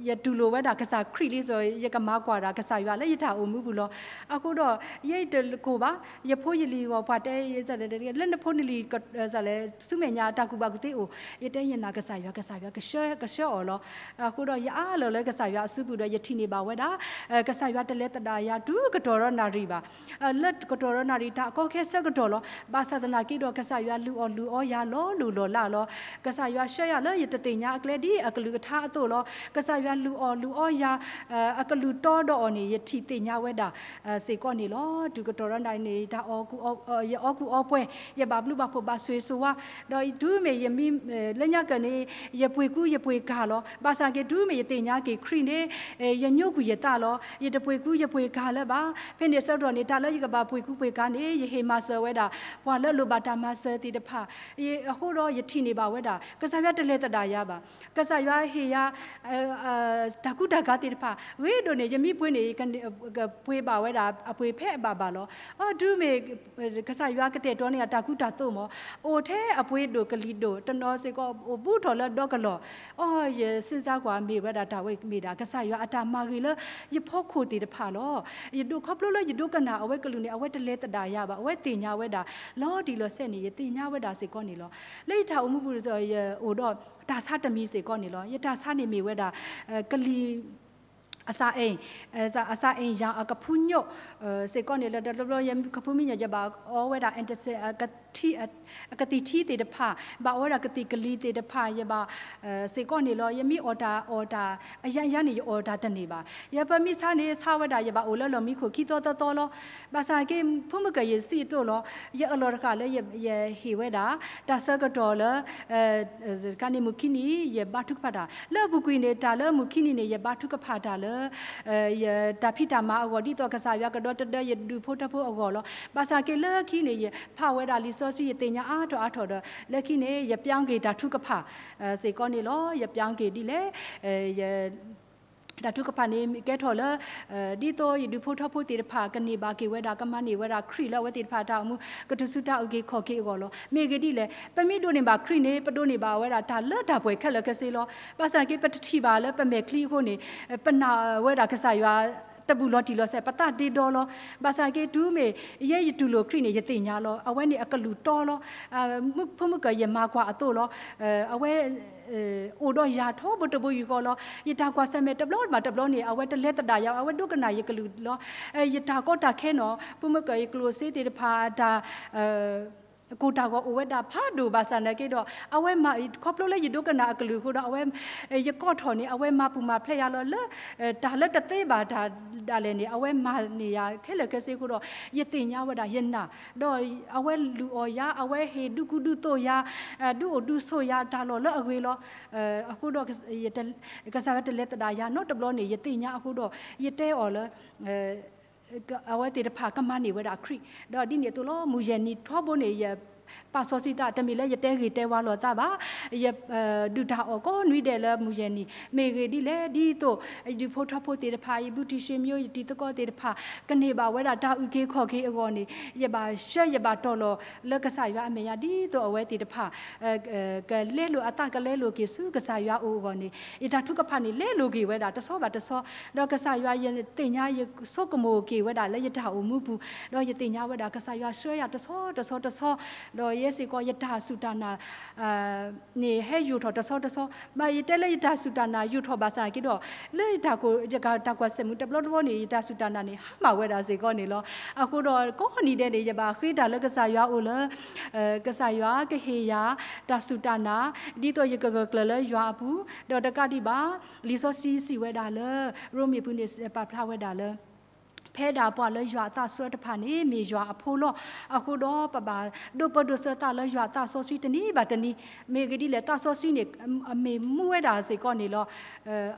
ယတူၢ်လိာ်ဝဲဒၣ်ကစၢ်ခရံာ်လံဆိုတော့ ယကမၤကွၢ်ဒၣ်ကစၢ်ယွၤလၢယတၢ်အိၣ်မူပူၤလီၤ. အဃိဒီး ယတကိၢ်ဘၣ် ယဖိယလံၤအဂီၢ် ပှၤတဲ လၢနဖိနလံၤ ဆူမဲာ်ညါတၢ်ကူၣ်ဘၣ်ကူၣ်သ့အိၣ် ယတဲယနာ်ကစၢ်ယွၤ ကစၢ်ယွၤကဆှၢ ကဆှၢအီၤလီၤ. အဃိဒီးယအၢၣ်လီၤလၢကစၢ်ယွၤအစုပူၤဒီး ယထံၣ်န့ၢ်ဘၣ်ဝဲဒၣ် ကစၢ်ယွၤတလဲၤသဒၣ်ယၤတုၤကတီၢ်ဒီးနၣ်ရံၣ်ဘၣ် လၢကတီၢ်ဒီးနၣ်ရံၣ်တၢ်အကီခဲဆၢကတီၢ်လီၤ. ဘၣ်ဆၣ်သနာ်က့ဒီး ကစၢ်ယွၤလုၢ်အီၣ်လုၢ်အီယၤလီၤလိၢ်လီၤလးလီၤ. ကစၢ်ယွၤဆှၢယၤလၢယတသ့ၣ်ညါအကျဲဒ်အကလုၢ်ကထါအသိးလီၤ. ကစၢ်ယွၤလုၢ်အီၣ်လုၢ်အီယၤ အကလုၢ်တီဒီးအီၤန့ၣ် ယထံၣ်သ့ၣ်ညါဝဲဒၣ် စ့ၢ်ကီးန့ၣ်လီၤ. တုၤကတီၢ်ဒီးနၣ်ရံၣ်န့ၣ် တၢ်အီၣ်ကူအီ ယအီၣ်ကူအီပှဲၤ ယဘၣ်ဘျုးဘၣ်ဖှိၣ်ဘၣ်ဆိၣ်ဂ့ၤဆိၣ်ဝါ ဒီးတုၤမ့ၢ်ယမံ လၢညါကၢၢ်န့ၣ် ယပှ့ၤကူယပှ့ၤကၤလီၤ. ဘၣ်ဆၣ်က့ၤတုၤမ့ၢ်ယသ့ၣ်ညါက့ၤခရံာ်န့ၣ် ယညိကွံာ်ယသးလီၤ. ယတပှ့ၤကူယပှ့ၤကၤလၢၤဘၣ်. ဖဲန့ၣ်အဆၢကတီၢ်န့ၣ် တၢ်လၢယကဘၣ်ပှ့ၤကူပှ့ၤကၤန့ၣ် ယဟ့ၣ်မၤစၢၤဝဲဒၣ် ပှၤလၢအလိၣ်ဘၣ်တၢ်မၤစၢၤသ့ၣ်တဖၣ် အဃိဒီးယထံၣ်န့ၢ်ဘၣ်ဝဲဒၣ် ကစၢ်ယွၤတလဲၤသဒၣ်ယၤဘၣ်. ကစၢ်ယွၤဟ့ၣ်ယၤ တၢ်ကူတၢ်ကၤသ့ၣ်တဖၣ် ဂ့ၤဒိၣ်န့ၣ် ယမံပှ့ၤန့ၣ် ကပှ့ၤဘၣ်ဝဲဒၣ် အပှ့ၤဖဲအဘၣ်ဘၣ်လီၤ. အတုၤမ့ၢ် ကစၢ်ယွၤကတဲာ်ကတီၤန့ၢ်အတၢ်ကူတၢ်သိးမး အိၣ်ထဲအပှ့ၤဒိၣ်ကလံၤဒိၣ် တနီၤစ့ၢ်ကီး အိၣ်ဘူးထီၣ်လၢဒီကလီၢ် အီ ယစ့ၢ်စါကွၢ်မ့ၢ်ဝဲဒၣ်တၢ်ဝဲမ့ၢ်ဒၣ် ကစၢ်ယွၤအတၢ်မၤဂ့ၤလၢယဖီခိၣ်သ့ၣ်တဖၣ်လီၤ. ယဒိးခီဖျိလၢယဒိကနၣ်အဝဲကလုၢ်န့ၣ် အဝဲတလဲၤသဒၣ်ယၤဘၣ် အဝဲသ့ၣ်ညါဝဲဒၣ် လီၤတံၢ်လီၤဆဲးန့ၣ် ယသ့ၣ်ညါဝဲဒၣ်စ့ၢ်ကီးန့ၣ်လီၤ. လၢယတၢ်အိၣ်မူပူၤ ယအိၣ်ဒီးတၢ်ဆါတမံၤစ့ၢ်ကီးန့ၣ်လီၤ. ယတၢ်ဆါန့ၣ်မ့ၢ်ဝဲဒၣ် ကလံၤ အစးအိမ် အစးအိမ်ယၤအကဖူညိၣ် စ့ၢ်ကီးန့ၣ်လၢတဘျီဘျီ ယကဖူမံညိၣ် ယဘၣ်အီဝဲဒၣ် အကသံၣ်ထံသ့ၣ်တဖၣ် ဘၣ်အီဝဲဒၣ်ကသံၣ်ကလံၤသ့ၣ်တဖၣ် ယဘၣ် စ့ၢ်ကီးန့ၣ်လီၤ. ယမ့ၢ်အီၣ်တၢ်အီၣ်တၢ် အယါယါန့ၣ် ယအီၣ်တၢ်တန့ၢ်ဘၣ်. ယပမ့ၢ်ဆါန့ၣ် ဆါဝဲဒၣ် ယဘၣ်အိၣ်လၢလီၢ်မံခိၣ်ခံသီသီသီလီၤ. ဘၣ်ဆၣ်က့ ဖိမုၣ်ကၢၢ်ယစံးအသိးလီၤ. ယအလီၢ်တဃာ်လၢ ယဟ့ၣ်ဝဲဒၣ် တၢ်ဆၢကတီၢ်လၢ တခါန့ၣ်မုၢ်ခံနံၤ ယဘါထုကဖၣ်တၢ် လၢအပူၤကွံာ်န့ၣ် တၢ်လၢမုၢ်ခံနံၤန့ၣ် ယဘါထုကဖၣ်တၢ်လၢ ယတၢ်ဖံးတၢ်မၤအဂီၢ် ဒ်သိးကစၢ်ယွၤကဒီသဒၢယဒူၣ်ဖိထၢဖိအဂီၢ်လီၤ. ဘၣ်ဆၣ်က့လၢခံန့ၣ် ယဖးဝဲဒၣ်လံာ်စီဆှံ ယသ့ၣ်ညါအါထီၣ်အါထီၣ်ဒီး လၢခံန့ၣ် ယပြောင်းက့ၤတၢ်ထုကဖၣ် စ့ၢ်ကီးန့ၣ်လီၤ. ယပြောင်းက့ၤဒ်လဲၣ် ယ တၢ်ထုကဖၣ်န့ၣ် ကဲထီၣ်လၢ ဒ်သိးယဒူၣ်ဖိထၢဖိသ့ၣ်တဖၣ် ကန့ၢ်ဘၣ်က့ၤဝဲဒၣ် ကမၤန့ၢ်ဝဲဒၣ်ခရံာ်လၢအဝဲသ့ၣ်တဖၣ်အတၢ်အိၣ်မူ ကတၢ်စူၢ်တၢ်အုၣ်က့ၤခီၣ်က့ၤအဂီၢ်လီၤ. မ့ၢ်ဂ့ၢ်ဒ်လဲၣ် ပမ့ၢ်ဒိးန့ၢ်ဘၣ်ခရံာ်န့ၣ် ပဒိးန့ၢ်ဘၣ်ဝဲဒၣ်တၢ်လၢတၢ်ပှဲၤခဲလၢာ်ခဲဆ့လီၤ. ဘၣ်ဆၣ်က့ ပတထံၣ်ဘၣ်လၢပမဲာ်ချံအဃိန့ၣ် ပနာ်ဝဲဒၣ်ကစၢ်ယွၤ တဘူၣ်လီၤတံၢ်လီၤဆဲး ပသးဒ့ဒီလီၤ. ဘၣ်ဆၣ်က့ တုၤမ့ၢ်ယဲယတူၢ်လိာ်ခရံာ်န့ၣ် ယသ့ၣ်ညါလီၤ. အဝဲန့ၣ်အကလုၢ်တီလီၤ. ဖိမုၣ်ကၢၢ်ယမၤကွၢ်အသိးလီၤ. အဝဲ အိၣ်ဒီးယၤထီဘိတဘိယူၢ်ဃီလီၤ. ယတၢ်ကွၢ်ဆၢၣ်မဲာ်တဘျီဘၣ်တဘျီန့ၣ် အဝဲတလဲၤသဒၣ်ယၤ အဝဲဒိကနၣ်ယကလုၢ်လီၤ. ယတၢ်ကီတၢ်ခဲနီၤ ဖိမုၣ်ကၢၢ်ယကျိၣ်စ့သ့ၣ်တဖၣ် တၢ် ကိၢ်တၢ်ဂီၤအိၣ်ဝဲဒၣ်ဖးဒိၣ်ဘၣ်ဆၣ်နာ်က့ဒီး အဝဲမၤ ခီဖျိလၢယဒိကနၣ်အကလုၢ်အဃိဒီး အဝဲ ယကိးထီၣ်န့ၣ် အဝဲမၤပူၤမၤဖျဲးယၤလီၤလၢ တၢ်လၢတသ့ဘၣ်တၢ်ဒၣ်လဲာ်န့ၣ် အဝဲမၤန့ၢ်ယၤခဲလၢာ်ခဲဆ့အဃိဒီး ယသ့ၣ်ညါဝဲဒၣ်ယနာ် ဒီးအဝဲလုၢ်အီၣ်ယၤ အဝဲဟ့ၣ်ဒုးကူဒုးသိးယၤ ဒုးအိၣ်ဒုးဆိးယၤတၢ်လီၢ်လၢအဂ့ၤလီၤ. အဃိဒီး ကစၢ်ယွၤတလဲၤသဒၣ်ယၤနီတဘျီန့ၣ် ယသ့ၣ်ညါအဃိဒီး ယတဲအီၤလၢ အဝဲသ့ၣ်တဖၣ်ကမၤန့ၢ်ဝဲဒၣ်ခရံာ် ဒီးဒ်န့ၣ်အသိးလီၤ. မုၢ်ယဲၢ်နံၤထီဘိန့ၣ် ယပာ်စီဆှံသး တမ့ၢ်လၢယတဲဂ့ၤတဲဝါလိာ်သးဘၣ်. ယ ဒုၣ်တၢ်အီၣ်ကိးနွံဒဲးလၢမုၢ်ယဲၢ်နံၤ မ့ၢ်ဂ့ၢ်ဒ်လဲၣ် ဒ်သိး ယဒူၣ်ဖိထၢဖိသ့ၣ်တဖၣ် ယဘူးတံၢ်ဆွေမျိုး ယတံၤသကိးသ့ၣ်တဖၣ် ကန့ၢ်ဘၣ်ဝဲဒၣ်တၢ်အုၣ်က့ၤခီၣ်က့ၤအဂီၢ်န့ၣ် ယဘၣ်ဆှၢယဘၣ်တီၤလီၤလၢကစၢ်ယွၤအမဲာ်ညါ ဒ်သိးအဝဲသ့ၣ်တဖၣ် ကလဲလိာ်အသး ကလဲလိာ်က့ၤဆူကစၢ်ယွၤအအိၣ်အဂီၢ်န့ၣ် ယတၢ်ထုကဖၣ်န့ၣ် လဲလိာ်က့ၤဝဲဒၣ်တဆီဘၣ်တဆီ ဒီးကစၢ်ယွၤယသ့ၣ်ညါ ယဆိကမိၣ်က့ၤဝဲဒၣ်လၢယတၢ်အိၣ်မူပူၤ ဒီးယသ့ၣ်ညါဝဲဒၣ်ကစၢ်ယွၤဆှၢယၤတဆီတဆီတဆီ ဒီးယဲစ့ၢ်ကီးယတၢ်စူၢ်တၢ်နာ် န့ၣ်ဟဲယိာ်ထီၣ်တဆီတဆီ, ဘၣ်ယတဲလၢယတၢ်စူၢ်တၢ်နာ်ယိာ်ထီၣ်ဘၣ်ဆၣ်က့ဒီး လၢယတၢ်ကိၢ် ယတၢ်ကွၢ်ဆၢၣ်မုာ်တဘျီတဘျီန့ၣ် ယတၢ်စူၢ်တၢ်နာ်န့ၣ် ဟါမၢ်ဝဲဒၣ်စ့ၢ်ကီးန့ၣ်လီၤ. အဃိဒီးကိးနံၤဒဲးန့ၣ် ယဘၣ်ဃ့တၢ်လၢကစၢ်ယွၤအအိၣ်လၢ ကစၢ်ယွၤကဟ့ၣ်ယၤ တၢ်စူၢ်တၢ်နာ် ဒ်သိးယကဂၢၢ်ကျၢၤလၢယွၤအပူၤ, ဒီးတကးဒံးဘၣ် လံာ်စီဆှံစံးဝဲဒၣ်လၢ ရိမ့ၤပူၤန့ၣ် ပာ်ဖျါဝဲဒၣ်လၢ ဖဲဒၣ်ပှၤလၢယွၤအသးဆှၢတဖၣ်န့ၣ် မ့ၢ်ယွၤအဖိလီၤ. အဃိဒီးပဘၣ်ဒိးပၢဒိးဆှၢသးလၢယွၤအသးစီဆှံတနံၤဘၣ်တနံၤ, မ့ၢ်ဂ့ၢ်ဒ်လဲၣ် သးစီဆှံန့ၣ် အမ့ၢ်မူဝဲဒၣ်စ့ၢ်ကီးန့ၣ်လီၤ.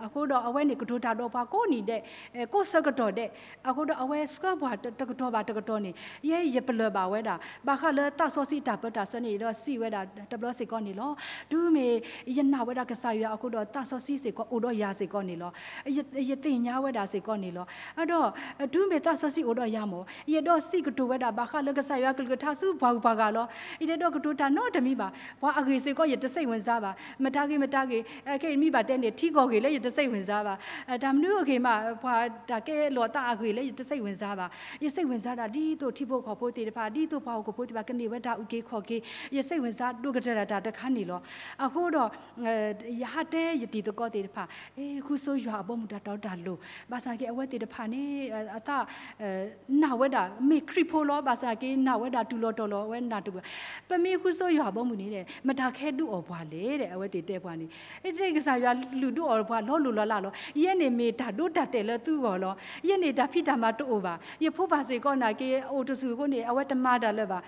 အဃိဒီးအဝဲန့ၣ်ကတိၤတၢ်ဒီးပှၤကိးနံၤဒဲး ကိးဆၢကတီၢ်ဒဲး, အဃိဒီးအဝဲဆှၢပှၤတကတီၢ်ဘၣ်တကတီၢ်န့ၣ် ယဲယပလၢၢ်ဘၣ်ဝဲဒၣ် ဘၣ်ဃးလၢသးစီဆှံတၢ်ပၢတၢ်ဆှၢန့ၣ် ဒီးစံးဝဲဒၣ်တဘျီစ့ၢ်ကီးန့ၣ်လီၤ. တုၤမ့ၢ်ယနာ်ဝဲဒၣ်ကစၢ်ယွၤအဃိဒီး သးစီဆှံစ့ၢ်ကီးအိၣ်ဒီးယၤစ့ၢ်ကီးန့ၣ်လီၤ. ယသ့ၣ်ညါဝဲဒၣ်စ့ၢ်ကီးန့ၣ်လီၤ. ဒီးတုၤမ့ၢ်သးစီဆှံအိၣ်ဒီးယၤမ့ၢ် ယအဲၣ်ဒိးစံးကတိၤဝဲဒၣ်ဘၣ်ဃးလၢကစၢ်ယွၤကလုၢ်ကထါဆူပှၤဂုၤပှၤဂၤလီၤ. ယတအဲၣ်ဒိးကတိၤတၢ်နီတမံၤဘၣ်. ပှၤအဂ့ၢ်စ့ၢ်ကီး ယတစိတ်ဝင်စားဘၣ်. မတၤဂ့ၤမတၤဂ့ၤ, ခဲအံၤမ့ၢ်ဘၣ်တဲန့ၣ် ထံကီၢ်ဂ့ၢ်လၢယတစိတ်ဝင်စားဘၣ်. တၢ်မနုၤအဂ့ၢ်မး ပှၤတၢ်ကဲလီၤသးအဂ့ၢ်လၢယတစိတ်ဝင်စားဘၣ်. ယစိတ်ဝင်စားဒၣ်ဒ်သိးထံဖိကီၢ်ဖိသ့ၣ်တဖၣ် ဒ်သိးပှၤဟီၣ်ခိၣ်ဖိသ့ၣ်တဖၣ် ကန့ၢ်ဝဲတၢ်အုၣ်က့ၤခီၣ်က့ၤ, ယစိတ်ဝင်စားဒိၣ်ကတၢၢ်ဒၣ်တၢ်တခါန့ၣ်လီၤ. အဃိဒီး ယဟးတဲယတံၤသကိးသ့ၣ်တဖၣ် ဃုဆိယွၤအဘီအမုၢ်တၢ်တီတၢ်လိၤ, ဘၣ်ဆၣ်က့အဝဲသ့ၣ်တဖၣ်န့ၣ် အသး နာ်ဝဲဒၣ် မ့ၢ်ခရံာ်ဖိလီၤ, ဘၣ်ဆၣ်က့နာ်ဝဲဒၣ်တုၤလီၤတီၤလီၤ အဝဲနာ်တပူၤ, ပမ့ၢ်ဃုဆိယွၤအဘီအမုၢ်န့ၣ် မတၤကဟဲဒုးအီၣ်ပှၤလဲၣ်ဒီး အဝဲသ့ၣ်တဲပှၤန့ၣ်, ကစၢ်ယွၤလုၢ်ဒုးအီၣ်ပှၤလီၤလိၤလီၤလးလီၤ. ယဲန့ၣ်မ့ၢ်တၢ်ဒိတၢ်တဲာ်လၢသုဂီၢ်လီၤ. ယဲန့ၣ်တၢ်ဖံးတၢ်မၤတအိၣ်ဘၣ်. ယဖိပၢ်စ့ၢ်ကီးနာ်က့ အအိၣ်တဆူၣ်အဃိန့ၣ် အဝဲတမၤတၢ်လၢၤဘၣ်.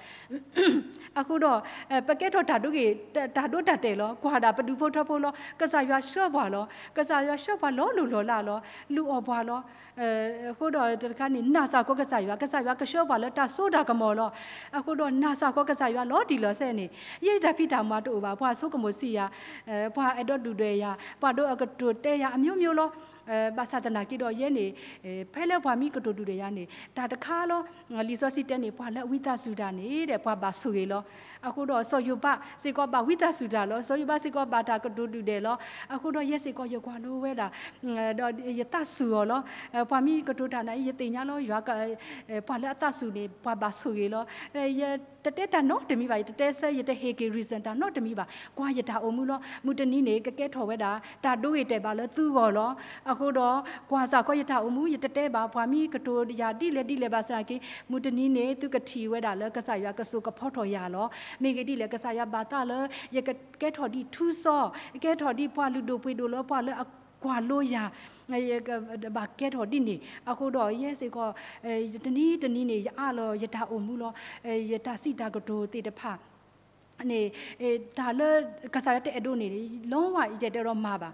အဃိဒီး ပကဲထီၣ်တၢ်ဒိဂ့ၤ တၢ်ဒိတၢ်တဲာ်လီၤ. ကွၢ်ဒၣ်ပဒူၣ်ဖိထၢဖိလီၤ. ကစၢ်ယွၤဆှၢပှၤလီၤ. ကစၢ်ယွၤဆှၢပှၤလီၤလိၤလီၤလးလီၤ. လုၢ်အီၣ်ပှၤလီၤ. အဃိဒီးတခါန့ၣ် နာ်စ့ၢ်ကီးကစၢ်ယွၤ, ကစၢ်ယွၤကဆှၢပှၤလၢတၢ်စိတၢ်ကမီၤလီၤ. အဃိဒီးနာ်စ့ၢ်ကီးကစၢ်ယွၤလီၤတံၢ်လီၤဆဲးန့ၣ်, ယဲတၢ်ဖံးတၢ်မၤတအိၣ်ဘၣ်. ပှၤဆိကမိၣ်ဆံးယၤ, ပှၤအဲၣ်ဒိးဒုၣ်ဒွဲၣ်ယၤ, ပှၤဒိးအကတိၤတဲယၤအမျိုးမျိုးလီၤ. ဘၣ်ဆၣ်သနာ်က့ဒီးယဲန့ၣ် ဖဲလၢပှၤမ့ၢ်ကတိၤဒုၣ်ဒွဲၣ်ယၤန့ၣ် တၢ်တခါလီၤ. လံာ်စီဆှံတဲန့ၣ် ပှၤလၢအဝံသးစူၤတၢ်န့ၣ်ဒီး ပှၤဘၣ်ဆိၣ်ဂ့ၤလီၤ. အဃိဒီးစီၤယိၤဘးစ့ၢ်ကီးဘၣ်ဝံသးစူၤတၢ်လီၤ. စီၤယိၤဘးစ့ၢ်ကီးဘၣ်တၢ်ကတိၤဒုၣ်ဒွဲၣ်လီၤ. အဃိဒီးယဲစ့ၢ်ကီးယကွၢ်လိဝဲဒၣ် ဒီးယသးစူၤအီၤလီၤ. ပှၤမ့ၢ်ကတိၤတၢ်န့ၣ် ယသ့ၣ်ညါလီၤ ယွၤ ပှၤလၢအသးစူၤန့ၣ် ပှၤဘၣ်ဆိၣ်ဂ့ၤလီၤ. ယတတဲတၢ်နီတမံၤဘၣ်, ယတတဲဆၢ ယတဟ့ၣ်က့ၤ reason တၢ်နီတမံၤဘၣ်. ကွၢ်ယတၢ်အိၣ်မူလီၤ. မုၢ်တနံၤန့ၣ် ကကဲထီၣ်ဝဲဒၣ် တၢ်ဒိဂ့ၤတဲာ်ဘၣ်လၢသုဂီၢ်လီၤ. အဃိဒီး ကွၢ်စ့ၢ်ကီးယတၢ်အိၣ်မူ ယတတဲဘၣ် ပှၤမ့ၢ်ကတိၤယၤဒ်လဲၣ်ဒ်လဲၣ်ဘၣ်ဆၣ်က့ မုၢ်တနံၤန့ၣ် သုကထံၣ်ဝဲဒၣ်လၢကစၢ်ယွၤကစိာ်ကဖီထီၣ်ယၤလီၤ. မ့ၢ်ဂ့ၢ်ဒ်လဲၣ် ကစၢ်ယွၤဘၣ်သးလၢ ယကကဲထီၣ်ဒ်ထူစီ, ကဲထီၣ်ဒ်ပှၤလုၢ်ဒိၣ်ပှ့ၤဒိၣ်လၢပှၤလၢအကွၢ်လိယၤ ဘၣ်ကဲထီၣ်ဒ်န့ၣ်. အဃိဒီးယဲစ့ၢ်ကီး တနံၤတနံၤန့ၣ် ယအးလီၤယတၢ်အိၣ်မူလီၤ. ယတၢ်စံးတၢ်ကတိၤသ့ၣ်တဖၣ်န့ၣ် တၢ်လၢကစၢ်ယွၤတအဲၣ်ဒိးန့ၣ် လီၤဝဲ ယတအဲၣ်ဒိးမၤဘၣ်.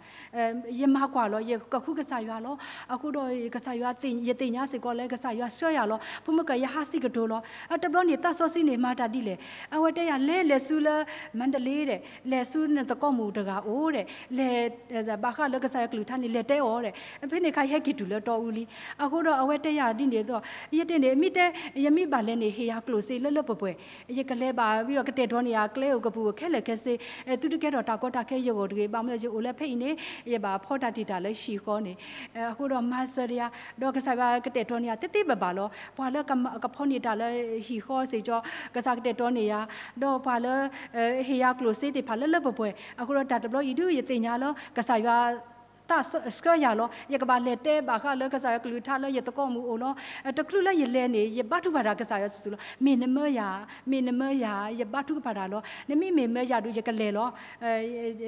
ယမၤကွၢ်လီၤ ယကဃုကစၢ်ယွၤလီၤ. အဃိဒီးကစၢ်ယွၤ ယသ့ၣ်ညါစ့ၢ်ကီးလၢကစၢ်ယွၤဆှၢယၤလီၤ. ဖိမုၣ်က ယဟးစံးကတိၤလီၤ. တဘျီန့ၣ် သးစီဆှံန့ၣ် မၤတၢ်ဒ်လဲၣ်. အဝဲတဲယၤ လဲၤလဲၤဆူလၢ မန္တလေး ဒီး လဲၤဆူနသကိးမုၣ်တဂၤအိၣ်ဒီး လဲၤ ဘၣ်ဃးလၢကစၢ်ယွၤကလုၢ်ကထါန့ၣ် လဲၤတဲအီၤဒီး ဖဲန့ၣ်အခါ ယဟဲက့ၤတုၤလၢတီအူလံ. အဃိဒီးအဝဲတဲယၤဒ်န့ၣ်ဒီး ယတဲန့ၣ် မ့ၢ်တဲ ယမ့ၢ်ဘၣ်လဲၤန့ၣ် ဟ့ၣ်ယၤကျိၣ်စ့လၢလၢပှဲၤပှဲၤ ယကလဲၤဘၣ်ဝံၤဒီး ကတဲာ်ကတီၤန့ၢ်ယၤကျဲဧိၤကပူၤဧိၤခဲလၢာ်ခဲဆ့, သုတကဲထီၣ်တၢ်ကီတၢ်ခဲယဂီၢ်တဂ့ၤ, ဘၣ်မနုၤယအိၣ်လၢဖဲအံၤန့ၣ် ယဘၣ်ဖီတၢ်တံာ်တာ်လၢဟံၣ်ဃီန့ၣ်. အဃိဒီးမၤစၢၤတယၤ ဒီးကစၢ်ယွၤကတဲာ်ကတီၤန့ၢ်ယၤသ့သ့ဘၣ်ဘၣ်လီၤ. ပှၤလၢကဖီန့ၢ်တၢ်လၢဟံၣ်ဃီစ့ၢ်ကီး ကစၢ်ကတဲာ်ကတီၤန့ၢ်ယၤ, ဒီးပှၤလၢ ဟ့ၣ်ယၤကျိၣ်စ့သ့ၣ်တဖၣ်လၢလၢပှဲၤပှဲၤ. အဃိဒီးတၢ်တဘျီအံၤဒုး ယသ့ၣ်ညါလၢ ကစၢ်ယွၤ သးဆှၢယၤလီၤ. ယကဘၣ်လဲၤတဲဘၣ်ဃးလၢကစၢ်ယွၤကလုၢ်ကထါလၢယသကိးမုၣ်အိၣ်လီၤ. တချုးလၢယလဲၤန့ၣ် ယဘါထုကဖၣ်တၢ်ကစၢ်ယွၤစုာ်စုာ်လီၤ. မ့ၢ်နမၢယၤ, မ့ၢ်နမၢယၤ, ယဘါထုကဖၣ်တၢ်လီၤ. နမ့ၢ်မ့ၢ်မၢယၤဒုး ယကလဲၤလီၤ.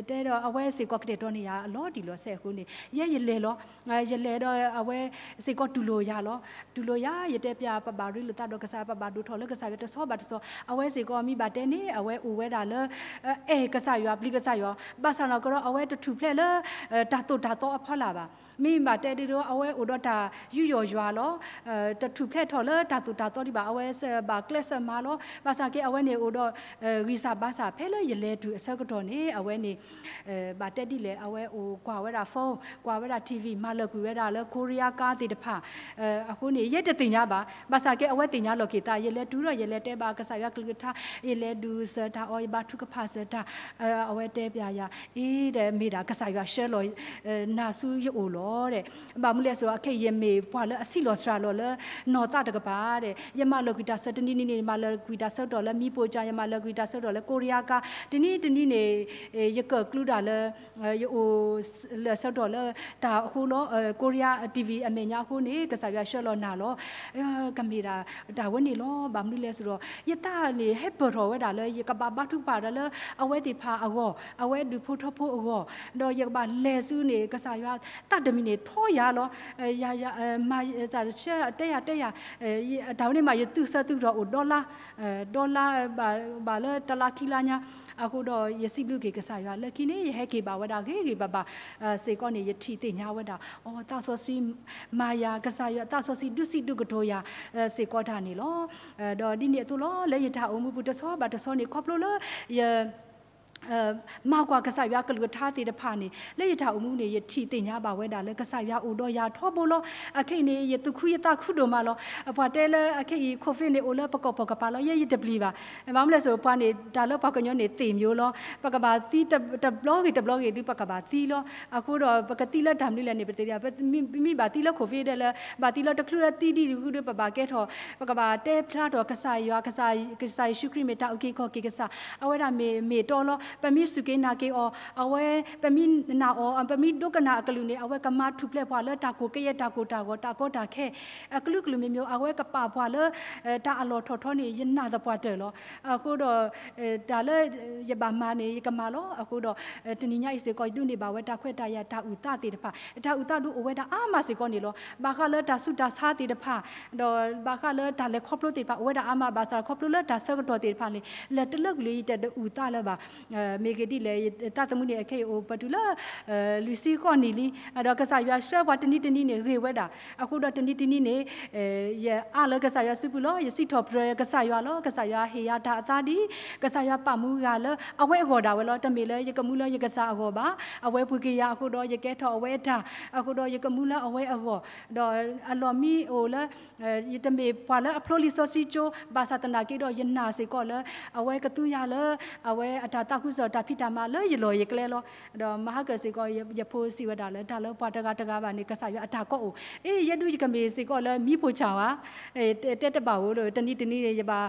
တဲဒီးအဝဲစ့ၢ်ကီးကတဲာ်ကတီၤန့ၢ်ယၤအလီၤတံၢ်လီၤဆဲးအဃိန့ၣ် ယဲယလဲၤလီၤ. ယလဲၤဒီးအဝဲစ့ၢ်ကီးတူၢ်လိာ်ယၤလီၤ. တူၢ်လိာ်ယၤ ယတဲပျး ပဘၣ်ရ့လိာ်သးဒီးကစၢ်ယွၤ ပဘၣ်ဒိၣ်ထီၣ်လၢကစၢ်ယွၤတဆီဘၣ်တဆီ. အဝဲစ့ၢ်ကီးမ့ၢ်ဘၣ်တဲန့ၣ် အဝဲအိၣ်ဝဲဒၣ်လၢ အဲၣ်ကစၢ်ယွၤ ပျံၤကစၢ်ယွၤ ဘၣ်ဆၣ်နီၢ်ကီၢ်ဒီး အဝဲတထူၣ်ဖျဲးလၢ တၢ်သိၣ်တၢ်သီအဖီလာ်ဘၣ်. မ့ၢ်ဘၣ်တဲဒ်ဒီး အဝဲအိၣ်ဒီးတၢ်ယူးယီၣ်ယွၤလီၤ. တထူၣ်ဖျဲးထီၣ်လၢတၢ်သိၣ်တၢ်သီဒံးဘၣ်. အဝဲဘၣ်ကျဲးစၢးမၤလီၤ. ဘၣ်ဆၣ်က့အဝဲန့ၣ်အိၣ်ဒီး ဂံၢ်စၢ်ဘါစၢ် ဖဲလၢယလဲၤတုၤအဆၢကတီၢ်န့ၣ် အဝဲန့ၣ် ဘၣ်တဲဒ်လဲၣ် အဝဲအိၣ်ကွၢ်ဝဲဒၣ် phone ကွၢ်ဝဲဒၣ် ထံၣ်ဝံၣ် မၤလၢာ်ကွံာ်ဝဲဒၣ်လၢ Korea ကါသ့ၣ်တဖၣ် အဃိန့ၣ် ယဲတသ့ၣ်ညါဘၣ်. ဘၣ်ဆၣ်က့အဝဲသ့ၣ်ညါလီၤက့ၤသး ယလဲၤတုၤဒီး ယလဲၤတဲဘၣ်ကစၢ်ယွၤကလုၢ်ကထါ ယလဲၤဒုးစၢၤတၢ်အီၤ ယဘါထုကဖၣ်စၢၤတၢ် အဝဲတဲပျးယၤ အ့ ဒီးမ့ၢ်ဒၣ်ကစၢ်ယွၤဆှၢလီၤ နၤဆူယအိၣ်လီၤဒီး, ဘၣ်မနုၤလဲၣ်ဆိဒီး အခဲအံၤယမ့ၢ်ပှၤလၢအဆံးလီၤစှၤလီၤလၢနီၢ်သးတကပၤဒီး ယမၤလီၤကွံာ်တၢ်ဆၢတနံၤနံၤန့ၣ် ယမၤလီၤကွံာ်တၢ်ဆၢကတီၢ်လၢမံပိၢ်ကၠၢ်, ယမၤလီၤကွံာ်တၢ်ဆၢကတီၢ်လၢကိရံယါကါ, တနံၤတနံၤန့ၣ် ယကၢၣ်ကျူဒၣ်လၢ ယအိၣ်လၢဆၢကတီၢ်လၢတၢ်အဃိလီၤ, ကိရံယါ TV အမဲာ်ညါအဃိန့ၣ် ကစၢ်ယွၤဆှၢလီၤနၤလီၤ. ကမ့ၢ်ဒၣ်တၢ်ဝဲန့ၣ်လီၤ. ဘၣ်မနုၤလဲၣ်ဆိဒီး ယသးန့ၣ်ဟဲပၢၢ်ထီၣ်ဝဲဒၣ်လၢ ယကဘၣ်ဘါထုကဖၣ်ဒီးလၢအဝဲသ့ၣ်တဖၣ်အဂီၢ်, အဝဲဒူၣ်ဖိထၢဖိအဂီၢ်, ဒီးယကဘၣ်လဲၤဆူန့ၣ် ကစၢ်ယွၤသးတမံၤန့ၣ် ထီယၤလီၤ. ယၤယၤ မၤတၢ်ဆၢတဲယၤတဲယၤ, တၢ်ဝဲန့ၣ်မး ယသုးဆၢသုးကတီၢ်အိၣ်ဒီလါ, ဒီလါ ဘၣ်လၢတလါခံလါညါ, အဃိဒီးယစံးဘျုးက့ၤကစၢ်ယွၤလၢခံန့ၣ် ယဟဲက့ၤဘၣ်ဝဲဒၣ်ဂ့ၤဂ့ၤဘၣ်ဘၣ်စ့ၢ်ကီးန့ၣ် ယထံၣ်သ့ၣ်ညါဝဲဒၣ် အိ သးစီဆှံမၤယၤ, ကစၢ်ယွၤသးစီဆှံဒုးစံးဒုးကတိၤယၤစ့ၢ်ကီးတၢ်န့ၣ်လီၤ. ဒီးဒ်န့ၣ်အသိးလီၤ လၢယတၢ်အိၣ်မူပူၤတဆီဘၣ်တဆီန့ၣ် ခီဖျိလၢယ မၤကွၢ်ကစၢ်ယွၤကလုၢ်ကထါသ့ၣ်တဖၣ်န့ၣ် လၢယတၢ်အိၣ်မူန့ၣ် ယထံၣ်သ့ၣ်ညါဘၣ်ဝဲဒၣ်လၢကစၢ်ယွၤအိၣ်ဒီးယၤထီဘိလီၤ. အခဲအံၤန့ၣ် ယသူၣ်ခုယသးခုဒိၣ်မးလီၤ. ပှၤတဲလၢအခဲအံၤ COVID န့ၣ် အိၣ်လၢပကီၢ်ပူၤကပၤလီၤ, ယဲယတပျံၤဘၣ်. ဘၣ်မနုၤလဲၣ်ဆိ ပှၤန့ၣ် တၢ်လၢပှၤကညီန့ၣ်သ့ၣ်မံၤလီၤ. ပကဘၣ်သံတဘျီဂ့ၤတဘျီဂ့ၤဒုး ပကဘၣ်သံလီၤ. အဃိဒီး ပကသံလၢတၢ်မနုၤလဲၣ်န့ၣ် ပတသ့ၣ်ညါ, ပမ့ၢ်ဘၣ်သံလၢ COVID ဒဲးလၢ ဘၣ်သံလၢတချုးလၢသံဒံးတဂုၤဒီး ပဘၣ်ကဲထီၣ် ပကဘၣ်တဲဖျါထီၣ်ကစၢ်ယွၤ, ကစၢ်ယ့ၣ်ၡူးခရံာ်မ့ၢ်တၢ်အုၣ်က့ၤခီၣ်က့ၤကစၢ်, အဝဲဒၣ်မ့ၢ်မ့ၢ်တီလီၤ. ပမ့ၢ်စူၢ်က့ၤနာ်က့ၤအီၤ, အဝဲ ပမ့ၢ်နာ်အီၤ, ပမ့ၢ်ဒိကနၣ်အကလုၢ်န့ၣ် အဝဲကမၤထူၣ်ဖျဲးပှၤလၢတၢ်ကိးကယဲၢ်တၢ်ကိၢ်တၢ်ဂီၤ တၢ်ကီတၢ်ခဲ အကလုာ်ကလုာ်မ့ၢ်မ့ၢ် အဝဲကပာ်ပှၤလၢ တၢ်အလီၢ်ထီၣ်ထီန့ၣ် ယနာ်သပှၢ်တၢၢ်လီၤ. အဃိဒီး တၢ်လၢယဘၣ်မၤန့ၣ် ယကမၤလီၤ. အဃိဒီး တနံၤညါအံၤစ့ၢ်ကီး ယဒိးန့ၢ်ဘၣ်ဝဲတၢ်ခွဲးတၢ်ယာ်တၢ်အုၣ်သးသ့ၣ်တဖၣ်, တၢ်အုၣ်သးဒုးအိၣ်ဝဲဒၣ်အါမးစ့ၢ်ကီးန့ၣ်လီၤ. ဘၣ်ဃးလၢတၢ်ဆူးတၢ်ဆါသ့ၣ်တဖၣ်, ဒီးဘၣ်ဃးလၢတၢ်လဲၤခီဖျိသ့ၣ်တဖၣ် အိၣ်ဝဲဒၣ်အါမး ဘၣ်ဆၣ်ခီဖျိလၢတၢ်ဆၢကတီၢ်သ့ၣ်တဖၣ်န့ၣ် လဲၤတလၢကွံာ်လၢယတဒုးအုၣ်သးလၢၤဘၣ်. မ့ၢ်ဂ့ၤဒ်လဲၣ် သးသမူန့ၣ် အခဲအံၤအိၣ်ပတုၤလၢ လွံၢ်ဆံဃိးနံၣ်လံ, ဒီးကစၢ်ယွၤဆှၢပှၤတနံၤတနံၤန့ၣ်ဂ့ၤဝဲဒၣ်. အဃိဒီးတနံၤတနံၤန့ၣ် ယအးလၢကစၢ်ယွၤစုပူၤလီၤ. ယစံးထီၣ်ပတြၢၤကစၢ်ယွၤလီၤ. ကစၢ်ယွၤဟ့ၣ်ယၤတၢ်အသးဒ် ကစၢ်ယွၤပာ်မူယၤလၢအဝဲအဂီၢ်ဒၣ်ဝဲလီၤ. တမ့ၢ်လၢယကမူလၢယကစၢ်အဂီၢ်ဘၣ်. အဝဲပှ့ၤက့ၤယၤအဃိဒီး ယကဲထီၣ်အဝဲအတၢ်, အဃိဒီးယကမူလၢအဝဲအဂီၢ်, ဒီးအလီၢ်မံအိၣ်လၢ ယတမ့ၢ်ပှၤလၢအဖျိလံာ်စီဆှံကၠိ ဘၣ်ဆၣ်သနာ်က့ဒီး ယနာ်စ့ၢ်ကီးလၢ အဝဲကသူယၤလၢ အဝဲအတၢ်သးခုကစီၣ်တၢ်ဖံးတၢ်မၤလၢယလီၢ်ယကျဲလီၤ. ဒီးမဟါကၢၣ်စ့ၢ်ကီး ယဖိစံးဝဲဒၣ်လၢ တၢ်လၢပှၤတဂၤတဂၤဘၣ်န့ၣ် ကစၢ်ယွၤအတၢ်ကီအိၣ်, အ့ ယဲဒုးယကမ့ၢ်စ့ၢ်ကီးလၢမံပိၢ်ဆၣ်ဧါ, တဲတဘၣ်ဧိၤဒီး တနံၤတနံၤန့ၣ် ယဘၣ်